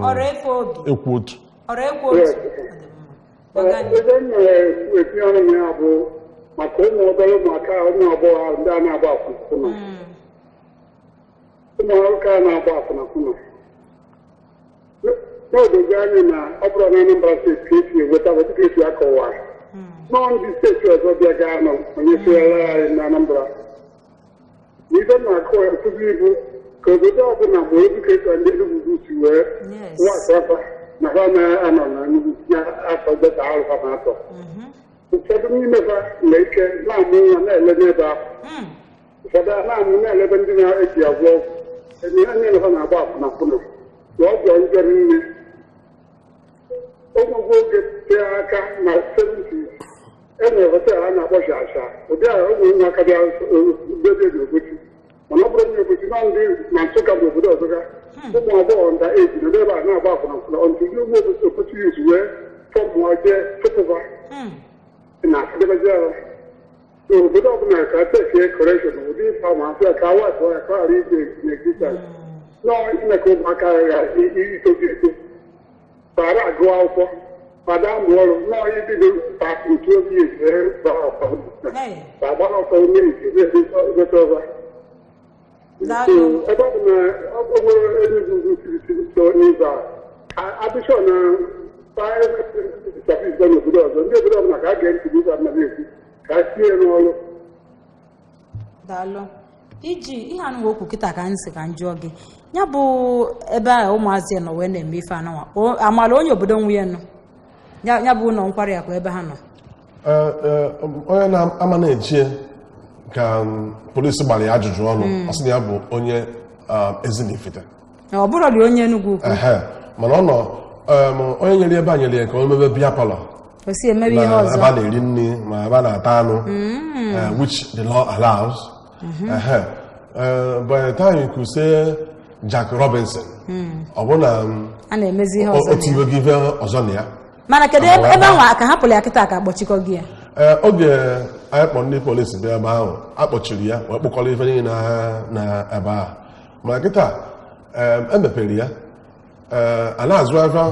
Ọrụ efe obi. Ekwu otu. Ọrụ ekwu otu. Yes. Ọ dị mma. Ngwa, gaa n'iru. Ebe m na-etinye ọnụ m ya bụ maka ụmụ obere ụmụaka, ụmụ agbọghọ ahụ ndị a na-agba akwụnakwụna. Ụmụ nwoke a na-agba akwụnakwụna. N'obodo anyị na ọ bụrụ na Anambra Steeti ka esi enweta bụ dịka esi akọwa. Nọọ ndị steeti ọzọ bịa gaa nọ onye siara anyị na Anambra. N'ife na-akụ ya tupu ibu ka obodo ọbụla ma ozi ka esi ndị Enugu si wee wakpo afa na ha na-anọ na Enugu na-atọ gbeta alụfa na atọ. Ụfọdụ n'ime ha nwere ike na-amụ nwa na-ele n'ebe ahụ. Ụfọdụ a na-amụ na-elebe ndị na-eji agwọ ọgwụ. Enyi ha niile ha na-agba akwụna akwụna. Na ọ bụ njọ niile. Ogwụgwọ oge tee aka na 70s e nwere họtel a na-akpọ Shasha. Ụdị ahụ ụmụ ụmụaka bịa dozie n'Obochi. Mana ọ bụrụ onye Obochi nọ ndị na Nsụka bụ obodo ọzọga. Ụmụ agbọghọ nta eji nọ n'ebe a na-agba akwụna akwụna ọntụ ndị ụmụ Obochi yuz wee fọmụọ jee chụpụba na-akwadebezi ahụ. Obodo ọbụla ka tekie kọrekshọn ụdị ife ma asị ya ka awatụ ya ka ọ ghara ije n'existence. Nọọ ime ka ụmụaka ghara itozi eto. Para agụ akwụkwọ, fada amụ ọrụ, nọọ ibido ntu obi agbara ọsọ mmiri gote ọzọ. Ebe ọ bụ na ọ nwere Enugu siri so n'ụzọ a, adịshọ na safis n'obodo ọzọ, ndị obodo ọbụla ka a gee ntị n'ụzọ anaghị ekwu ka a sie n'ọrụ. Daalụ. Iji ihe anụ okwu kịta ka m sị ka m jụọ gị, ya bụ ebe a ụmụazị nọ wee na-eme ife anụnwa, amala onye obodo nwunye nọ ya bụ ụlọ nkwari akụ ebe ha nọ? Onye na-ama na-echie ka polisi gbara ya ajụjụ ọnụ, ọ sị na ya bụ onye Ezinifite. Ọ bụrụ dị onye Enugu Ukwu. Mana ọ nọ onye nyere ebe a nyere ya ka o mebe bịa palọ. O si emebe ihe ọzọ. Ebe a na-eri nri ma ebe a na-ata anụ, which the law allows. By the time you could say Jack Robinson, ọ bụ na a na-emezi ihe ọzọ. O tiwego ife ọzọ na ya. Mana kedu ebe nwa ka hapụrụ ya kịta ka akpọchikọ gị ya? Oge anyị kpọrọ ndị polisi bịa ebe ahụ, akpọchiri ya wee kpọkọrọ ife niile na ebe ahụ. Mana kịta emepere ya, a na-azụ ahịa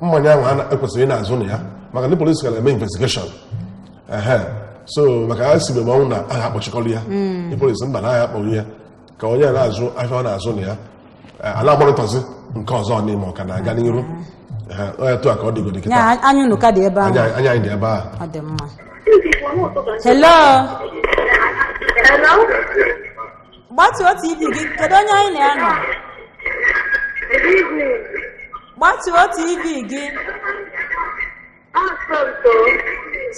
mmanya ahụ a ekwesịrị ị na-azụ na ya, maka ndị polisi ka na-eme investigation. So maka ha si mgbe ọnwụ na aha akpọchikọrọ ya, ndị polisi mba na aha akpọrọ ya ka onye a na-azụ ahịa ọ na-azụ na ya, a na-agbarịtazi nke ọzọ n'ime ọka na-aga n'iru. Etu a ka ọ dịgodi kịta. Anya unu ka dị ebe ahụ. Anya anyị dị ebe ahụ. Ọ dị mma. Hello. Hello. Gbatuo TV gị, kedu onye anyị na ya nọ? Gbatuo TV gị.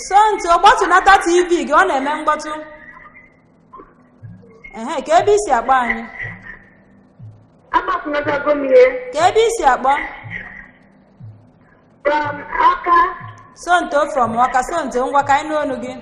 Sonto, gbatunata TV gị, ọ na-eme mkpọtụ. Ehe, ka ebe isi akpọ anyị? Ka ebe isi akpọ? From Awka. Sonto from Awka. Sonto, ngwa ka anyị nụ ọnụ gị.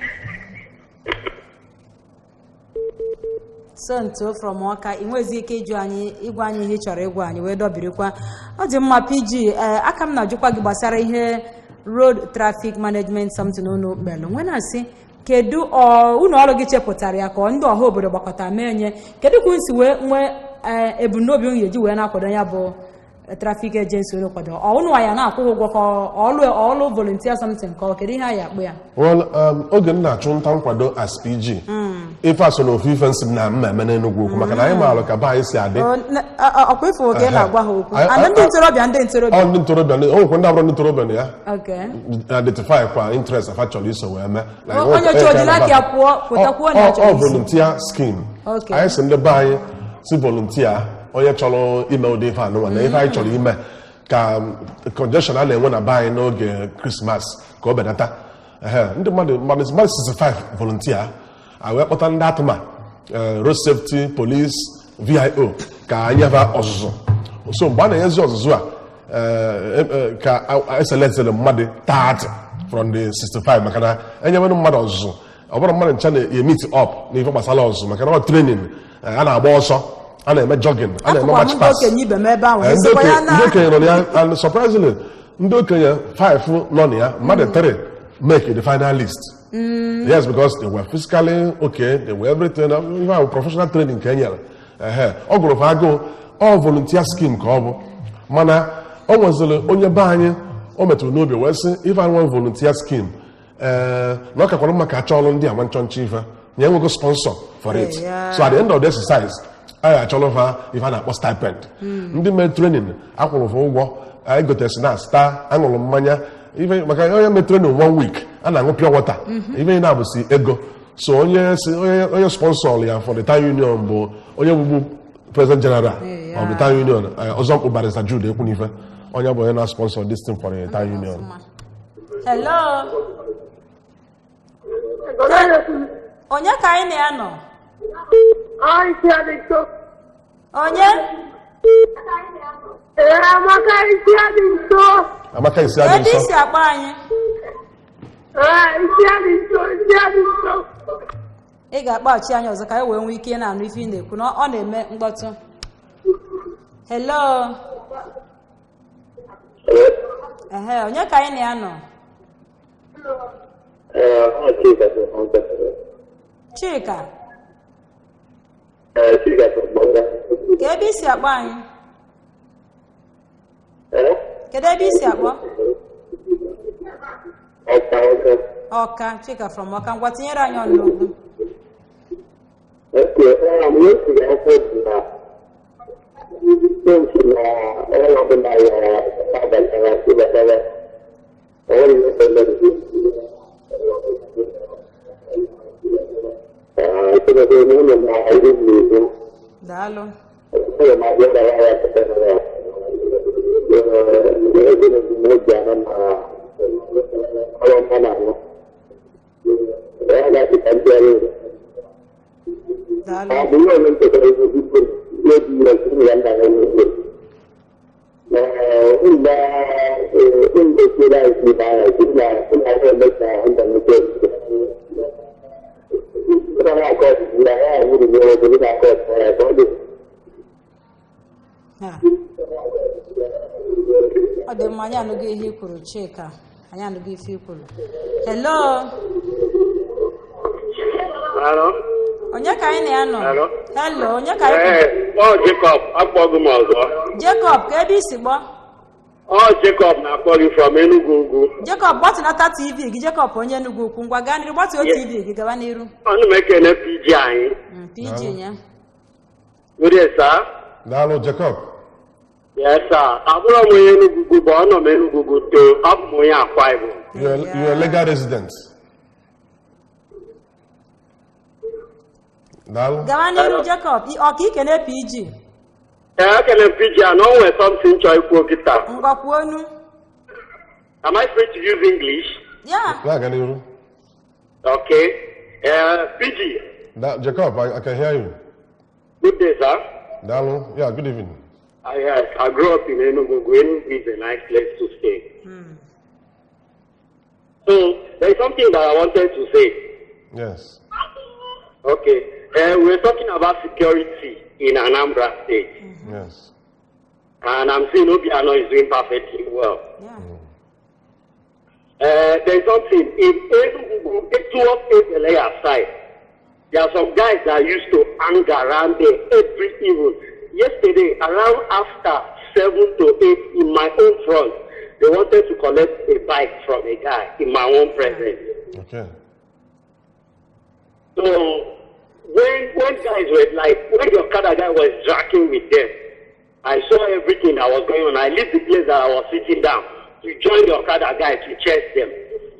Sonto from Awka, ị nwezi ike ịjụ anyị, ịgwa anyị ihe ị chọrọ ịgwa anyị wee dọbirikwa. Ọ dị mma PG, aka m na-ajụkwa gị gbasara ihe road traffic management something unu kpelu. Nwe na-asị kedu ụlọ ọrụ gị chepụtara ya ka ndị ọha obodo gbakọta mee nye, kedu ka unu si wee nwee ebumnobi unu ga-eji wee na-akwado ya bụ traffic agency unu kwado? Ọ unu ya na-akwụ ụgwọ ka ọlụ volunteer something ka ọ kedu ihe a ya akpụ ya? Well, oge m na-achụ nta nkwado as PG, ife a so na ofu ife nsị m na mma eme n'Enugwu Ukwu, maka na anyị maara ka be anyị si adị. Ọkwa ife oge na-agwa ha okwu. And ndị ntorobịa ndị ntorobịa. Ọ ndị ntorobịa, o nwekwa ndị abụrụ ndị ntorobịa na ya. Identify kwa interest afa chọrọ iso wee mee. Onye chọrọ jiri aka ya pụọ, pụtakwuo na ya chọrọ Ọ iso. volunteer scheme. Anyị si ndị be anyị si volunteer, onye chọrọ ime ụdị ife anụnwa na ife anyị chọrọ ime ka congestion a na-enwe na be anyị n'oge Krismas ka ọ benata. Ndị mmadụ 65 volunteer, a wee kpọta ndị atụma, road safety, police, VIO ka anyị nyeba ọzụzụ. So mgbe a na-enyezi ọzụzụ a, ka eselectịrị mmadụ 30 from the 65, maka na enyewenụ mmadụ ọzụzụ, ọ bụrụ mmadụ ncha na-emit up n'ife gbasara ọzụzụ, maka na ọ training, a na-agba ọsọ, a na-eme jogging, a na-eme march pass. Ndị okenye nọ na ya, and surprisingly ndị okenye 5 nọ na ya, mmadụ 3 make the final list. Yes, because they were physically okay, they were everything. Even professional training ka e nyere. Ọ gụrụ fa agụụ, ọ volunteer scheme ka ọ bụ. Mana o nweziri onye be anyị o metụrụ n'obi wee sị ife anwa volunteer scheme, na ọ kakwara mma ka a chọọlụ ndị a nwa nchọnchọ ife na enwego sponsor for it. So at the end of the exercise, anyị achọrọ fa ife a na-akpọ stipend. Ndị mere training akwụrụ fa ụgwọ, anyị gotere snacks, taa, aṅụrụ mmanya, Ife maka onye metere na one week a na-aṅụ pure water. Ife na-abụsi ego. So onye si onye sponsor ya for the town union bụ onye bụbu president general of the town union, Ọzọmkpụ Barrister Jude Ekwunife. Onye bụ onye na-sponsor this thing for the town union. Hello, onye ka anyị na ya nọ? Onye? Amaka isi adị nso. Amaka isi adị Ebe nsọ. isi akpọ anyị? Isi adị nso, isi adị nso. Ị ga-akpọghachi anyị ọzọ ka anyị wee nwee ike na-anụ ife ị na-ekwu na ọ na-eme mkpọtụ. Hello. Ehe, onye ka anyị na ya nọ? Chika. Ka ebe isi akpọ anyị? Kedu ebe isi akpọ? Ọka. Chika from Ọka, ngwa tinyere anyị ọnụ n'okwu. Okay, yesterday I said na since na all of them are father and father, all of them. So the name of my identity. Daalụ. So my brother I have to Daalụ. Ha. Ọ dị mma, anyị anụgo ihe i kwuru. Chika, anyị anụgo ife i kwuru. Hello. Hello? Onye ka anyị na ya nọ? Hello? Hello, onye ka anyị kwuru? Ee, ọ Jacob, akpọghị m ọzọ. Jacob, ka ebe isi gbọ? Ọ Jacob na-akpọ gị from Enugu Ugwu. Jacob, gbatụnata TV gị. Jacob onye Enugu Ukwu, ngwa gaa n'iru, gbatuo TV gị gaba n'iru. Ọnụ m ekene PG anyị. PG ya. Good day, sir. Daalụ, Jacob. Yes, sir. Abụrụ m onye Enugu Ugwu bụ ọ nọ m Enugu Ugwu too. Abụ m onye Akwa Ibom. You're a legal resident. Daalụ. Gawa n'iru, Jacob. Ọ ka ikene PG? Ee, ekene m PG a na o nwere something chọọ ikwu kịta. Ngwa, kwuo onu. Am I free to use English? Ya. Na-aga n'iru. Okay. PG, Jacob, I can hear you. Good day, sir. Daalụ. Yeah, good evening. Yes, I grew up in Enugu. Enugu is a nice place to stay. So, there is something that I wanted to say. Yes. Okay. We're talking about security in Anambra State. Yes. And I'm seeing Obiano is doing perfectly well. There's something in Enugu, towards Ebeleya side. There are some guys that used to hang around there every evening. Yesterday, around after 7 to 8 in my own front, they wanted to collect a bike from a guy in my own presence. Okay. So when guys were like, when the Okada guy was dragging with them, I saw everything that was going on. I left the place that I was sitting down to join the Okada guy to chase them.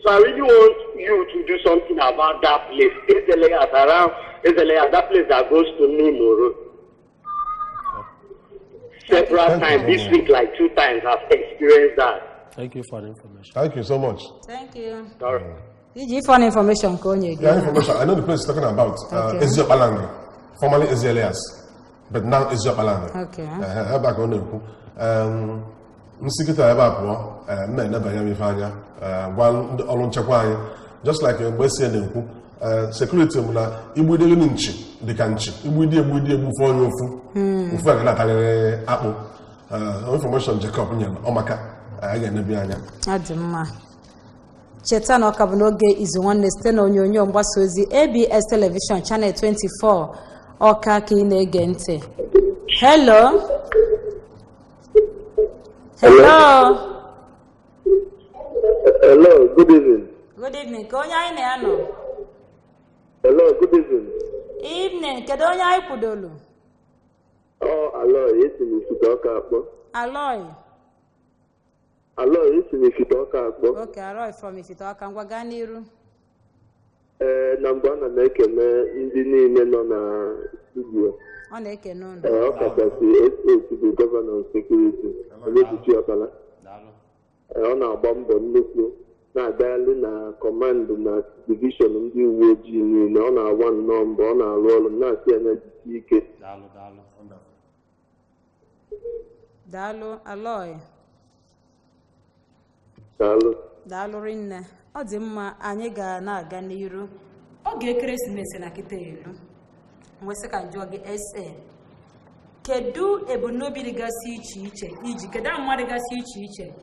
So I really want you to do something about that place. Ezeleyas around, Ezeleyas, that place that goes to Nimo Road. Several Thank you times so this much. week, like 2 times, I've experienced that. Thank you for the information. Thank you so much. Thank you. Sorry. Iji ife on information ka onye gị. Yeah, information. I know the place you're talking about. Okay. Eziopalangi, formerly Ezielias, but now Eziopalangi. Okay. Ebe a ka ọ na-ekwu. Nsi kịta ebe a pụọ, m na-enebanye m ife anya, gwa ndị ọrụ nchekwa anyị, just like mgbe esi na-ekwu, security bụ na igbidelu nchi dịka nchi, igbidi egbidi egbufe onye ofu, ofu a ga na-atarịrị akpụ. Information Jacob nyere ọmaka, anyị ga-enebi anya. Ọ dị mma. Cheta na ọ ka bụ n'oge izu nwanne site na onyonyo mgbasa ozi ABS Television Channel 24 Ọka ka ị na-ege ntị. Hello. Hello. Hello, good evening. Good evening. Ka onye anyị na ya nọ? Hello, good evening. Evening. Kedu onye anyị kwudolu? Ọ Aloy, esi m Nsukka Ọka akpọ. Aloy. Alo, esi m Ifite Ọka akpọ. Okay, Aloy from Ifite Ọka, ngwa gaa n'iru. Ee, na mbụ ana m ekele ndị niile nọ na studio. Ọ na-ekene unu. Ee, ọ kachasị SA to the Governor Security, Onyebuchi Ọkala. Daalụ. Ee, ọ na-agba mbọ nnukwu na-agagharị na command na division ndị uwe ojii niile. Ọ na-agba nnọọ mbọ, ọ na-arụ ọrụ, na-asị ya na-ejisi ike. Daalụ, daalụ. Daalụ, Aloy. Daalụ. Daalụ rinne. Ọ dị mma, anyị ga na-aga n'iru. Oge ekeresimesi na kịta elu, nwesị ka njụọ gị, SA, kedu ebumnobi dịgasị iche iche iji, kedu amụma dịgasị iche iche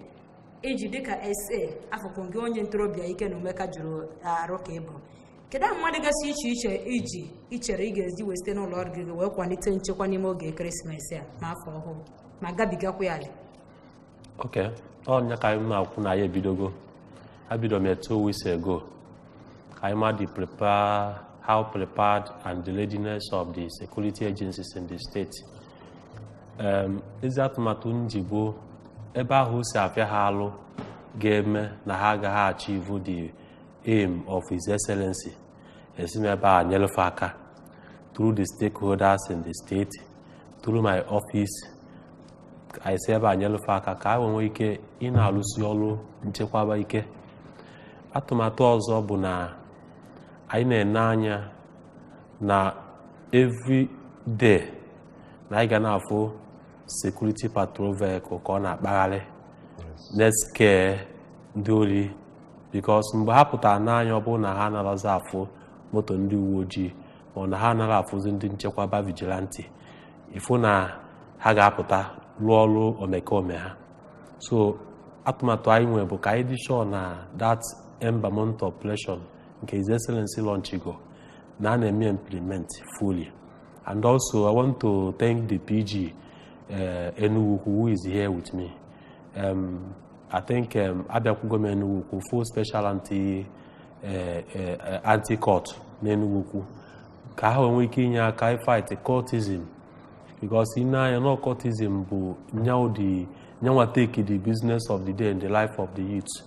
iji dịka SA afọkwụ gị, onye ntorobịa ike na umeka jụrụ arụ ka ịbụ, kedu amụma dịgasị iche iche iji ichere ị ga-eji wee site n'ụlọ ọrụ gị wee kwalite nchekwa n'ime oge ekeresimesi a ma afọ ọhụrụ ma gabigakwa ya ali? Ok, ọ ka anyị na-akwụ na ya ebidogo. Abido m ya 2 weeks ago ka anyị ma the prepare, how prepared and the readiness of the security agencies in the state. Ezi atụmatụ njigbo ebe ahụ si afịa ha alụ ga-eme na ha agaghị achieve the aim of His Excellency, esi m ebe a nyelefe aka through the stakeholders in the state, through my office. Anyị si ebe a nyelefe aka ka a nwee ike ị na-alụsi ọrụ nchekwaba ike. Atụmatụ ọzọ bụ na anyị na-ene anya na every day na anyị ga na-afụ security patrol vehicle ka ọ na-akpagharị na-scare ndị ori, because mgbe ha pụtara n'anya, ọ bụrụ na ha anaghịzi afụ moto ndị uwe ojii ma ọ na ha anaghị afụzi ndị nchekwaba vigilante, ịfụ na ha ga-apụta rụọ ọrụ omekome ha. So atụmatụ anyị nwere bụ ka anyị dị sure na that Ember Month operation nke His Excellency launchigo na a na-eme implement fully. And also I want to thank the PG Enugu, who is here with me. I think abịakwugo m Enugu Ukwu full special anti cult n'Enugu Ukwu ka ha nwee ike inye aka fight cultism, because ị na-anya no cultism bụ nyaw the nyanwa take the business of the day and the life of the youth.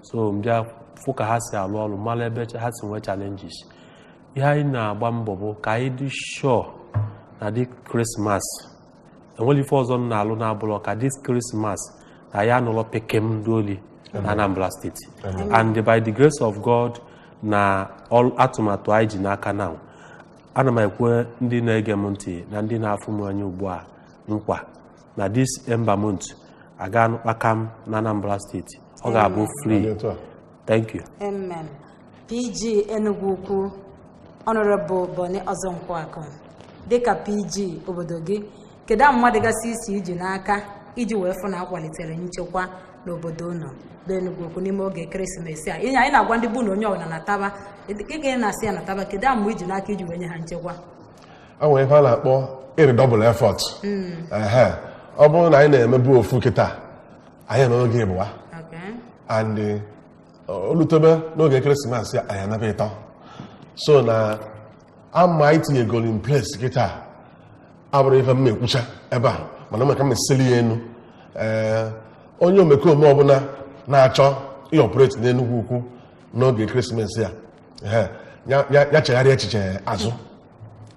So mbịa fụ ka ha si alụ ọrụ, mara ebe ha si nwee challenges. Ihe anyị na-agba mbọ bụ ka anyị dị sure na dị Christmas enwere ife ọzọ m na-alụ na-abụrọ ka this Christmas na ya anụlọ pekem ndị oli na Anambra Steeti. And by the grace of God na atụmatụ anyị ji n'aka now, ana m ekwe ndị na-ege m ntị na ndị na-afụ m anya ugbu a nkwa na this Ember Month aga kpakam na Anambra Steeti, ọ ga-abụ free. Thank you. Amen. PG Enugu Ukwu, Honorable Bonny Ọzọnkwakụ, dịka PG obodo gị, kedu amụma dịgasị isi iji n'aka iji wee fụ na akwalitere nchekwa n'obodo unu bụ Enugu Ukwu n'ime oge ekeresimesi a? Ihe anyị na-agwa ndị bụ na onye ọbụla na-ataba ị na-asị ya nataba, kedu amụma iji n'aka iji wee nye ha nchekwa? E nwere ife a na-akpọ redouble effort. Ehe, ọ bụrụ na anyị na-emebu ofu, kịta anyị eme oge ịbụa. And olutebe n'oge ekeresimesi anyị emebe ịtọ. So na ama anyị tinyegoro in place kịta abụrụ ife m ekwucha ebe a, mana maka m esili ya enu. Ee, onye omekome ọbụla na-achọ ịoperate n'Enugwu Ukwu n'oge ekeresimesi a, ehe, ya chegharịa echiche azụ,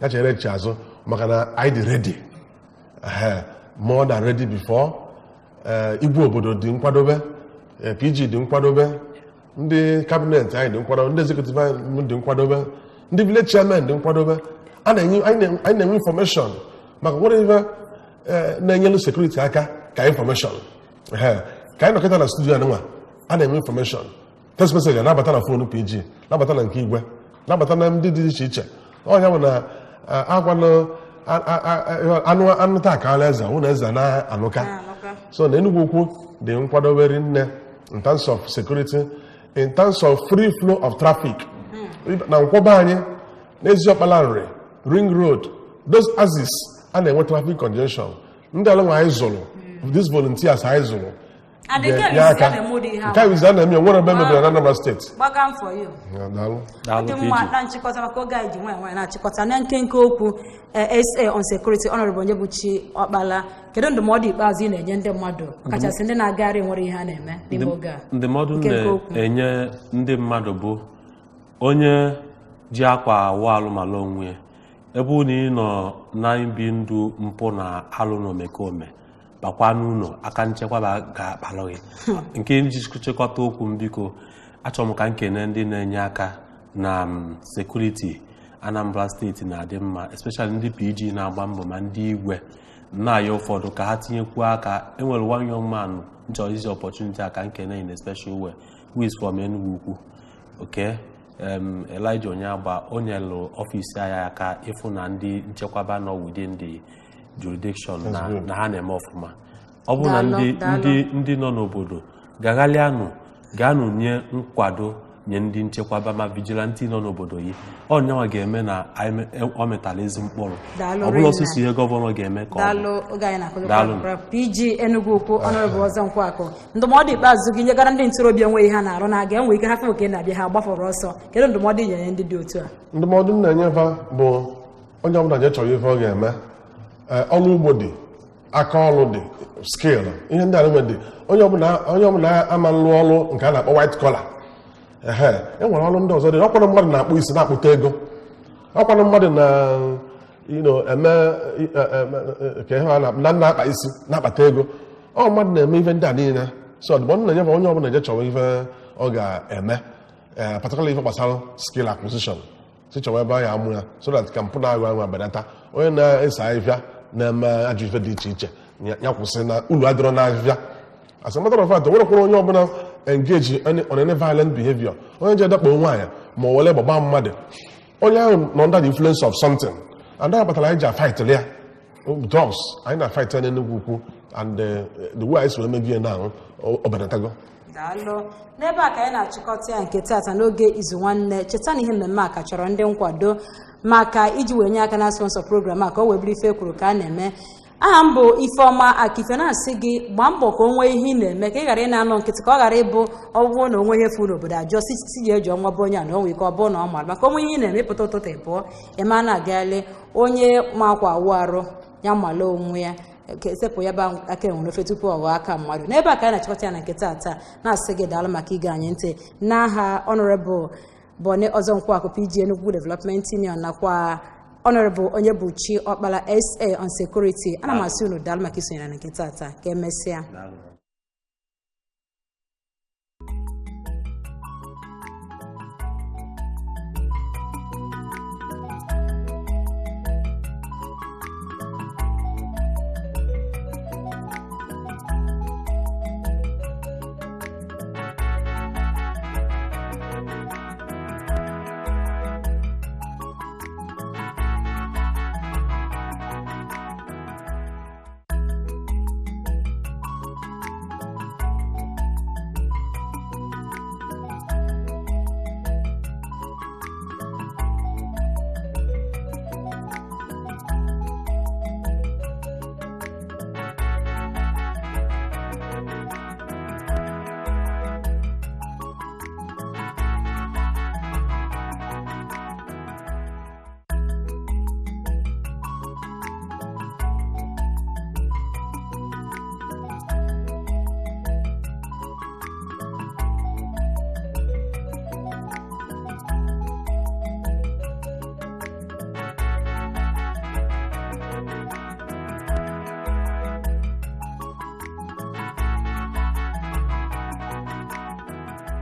ya chegharịa echiche azụ, maka na anyị dị ready. Ehe, more than ready before. Ee, igwe obodo dị nkwadobe, ee, PG dị nkwadobe, ndị cabinet anyị dị nkwadobe, ndị executive anyị dị nkwadobe, ndị village chairman dị nkwadobe. A na-enye anyị na-enwe information maka nwere ife na-enyelu security aka ka information. Ehe, ka anyị nọkịta na studio anụnwa, a na-enwe information, text message na-abata na phone PG, na-abata na nke igwe, na-abata na ndị dị iche iche. Ọnya bụ na agwanụ anụ anụ taa ka eze hụ na eze na-anụka. Na-anụka. So na Enugu Ukwu dị nkwadobe rinne in terms of security, in terms of free flow of traffic na nkwọba anyị n'ezi ọkpala nri, Ring Road, those axis a na-enwe traffic congestion, ndị alụnwa anyị zụrụ, these volunteers anyị zụrụ. And nke ga-enye izizi a aka. Na-eme ụdị ihe Nke a ahụ. izizi a na-eme ya, nwere ebe emebere na Anambra Steeti. Gbagam for you. Ya, daalụ. Daalụ Dị mma. PG. Na nchịkọta, maka oge anyị ji nwayọ nwayọ na-achịkọta, na nkenke okwu, SA on security, Honorable Onyebuchi Ọkpala, kedu ndụmọdụ ikpeazụ ị na-enye ndị mmadụ, kachasị ndị na-agagharị nwere ihe a na-eme n'ime oge a? Ndụmọdụ m Nkenke okwu. na-enye ndị mmadụ bụ onye ji akwa awụ alụmalụ onwe ya, ebe unu ị nọ na ibi ndụ mpụ na alụ na omekome, bakwa n'ụlọ aka nchekwa ga-akpalụ gị. Nke iji chịkọta okwu m, biko, achọrọ m ka m kene ndị na-enye aka na security Anambra Steeti na-adị mma, especially ndị PG na-agba mbọ, ma ndị igwe na-ayọ ụfọdụ ka ha tinyekwuo aka. Enwere one young man m chọrọ iji opportunity a ka nkene in a special way, who is from Enugu Ukwu, okay, Elijah Onyeagba. O nyelụ ọfisi anyị aka ịfụ na ndị nchekwaba nọ within the jurisdiction na ha na-eme ọfụma. Ọ bụrụ na Daalụ, ndị daalụ. ndị nọ n'obodo gaghalịanụ, gaanụ nye nkwado nye ndị nchekwaba ma vigilante nọ n'obodo yi, ọ nyanwa ga-eme na ọ metala ezi mkpụrụ. Daalụ Ọ bụla rinne. ọsụsụ ihe gọvanọ ga-eme ka ọ bụ. Daalụ, oge anyị na-akụzikwa. Daalụ. PG Enugu Ukwu, Honorable Ọzọ Nkwakụ, ndụmọdụ ikpeazụ gị nyegara ndị ntorobịa enwe ihe ha na-arụ na-aga enwe ike ha fụ ka ị na-abịa, ha gbafọrọ ọsọ, kedu ndụmọdụ ị nyere ndị dị otu a? Ndụmọdụ m na-enyefa bụ onye ọbụla je chọrọ ife ọ ga-eme. Ọrụ ugbo dị, aka ọrụ dị, skill, ihe ndị a niile dị. Onye ọbụla ama nlụ ọrụ nke a na-akpọ white collar, ehe, e nwere ọrụ ndị ọzọ dị. Ọkwanụ mmadụ na-akpụ isi na-akpụta ego, ọkwanụ mmadụ na eme ka ihe a na na-akpa isi na-akpata ego, ọ mmadụ na-eme ife ndị a niile. So ọdụmọdụ na-enyefe, onye ọbụla je chọrọ ife ọ ga-eme, particularly ife gbasara skill acquisition, si chọwa ebe a ya amụ ya, so that ka mpụ na-aghọ anwa benata. Onye na-ese ahịhịa na-eme ajọ ife dị iche iche, ya kwụsị na ulu adịrọ n'ahịhịa. As a matter of fact, o nwerekwara onye ọbụla engage on any violent behavior, onye je dakpo nwaanyị ma ọ were gbagba mmadụ, onye ahụ nọ under the influence of something, and that kpatara anyị ji afight ya drugs. Anyị na-fight ya n'Enugwu Ukwu, and the way anyị si wee megie na ahụ ọ benatago. Daalụ. N'ebe a ka anyị na-achịkọta ya nke taata n'oge Izu Nwanne. Cheta na ihe mmemme a ka chọrọ ndị nkwado maka iji wee nye aka na sponsor program a, ka o wee bụrụ ife ekwuru ka a na-eme. Aha m bụ Ifeọma Akife, na-asị gị gbaa mbọ ka o nwee ihe ị na-eme, ka ị ghara ị na-anọ nkịtị, ka ọ ghara ịbụ ọgwụgwọ na onwe ihe furu n'obodo ajọ si ji eji ọnwa bụ onye a na onwe ike ọ bụrụ na ọ mara maka onwe ihe ị na-eme. Ịpụta ụtụtụ, ị pụọ, ị ma na-agagharị. Onye ma akwa awụ arụ ya mala onwe ya, ka esepụ ya bụ aka enwe n'ofe tupu ọ ghọọ aka mmadụ. N'ebe a ka anyị na-achịkọta ya na nke taata, na-asị gị daalụ maka ige anyị ntị. N'aha Honorable Boni Ọzọ Nkwakụ, PG Enugu Development Union, nakwa Honorable Onyebuchi Ọkpala, SA on security, ana m asị unu daalụ maka isonyere na nke taata. Ka emesịa. Daalụ.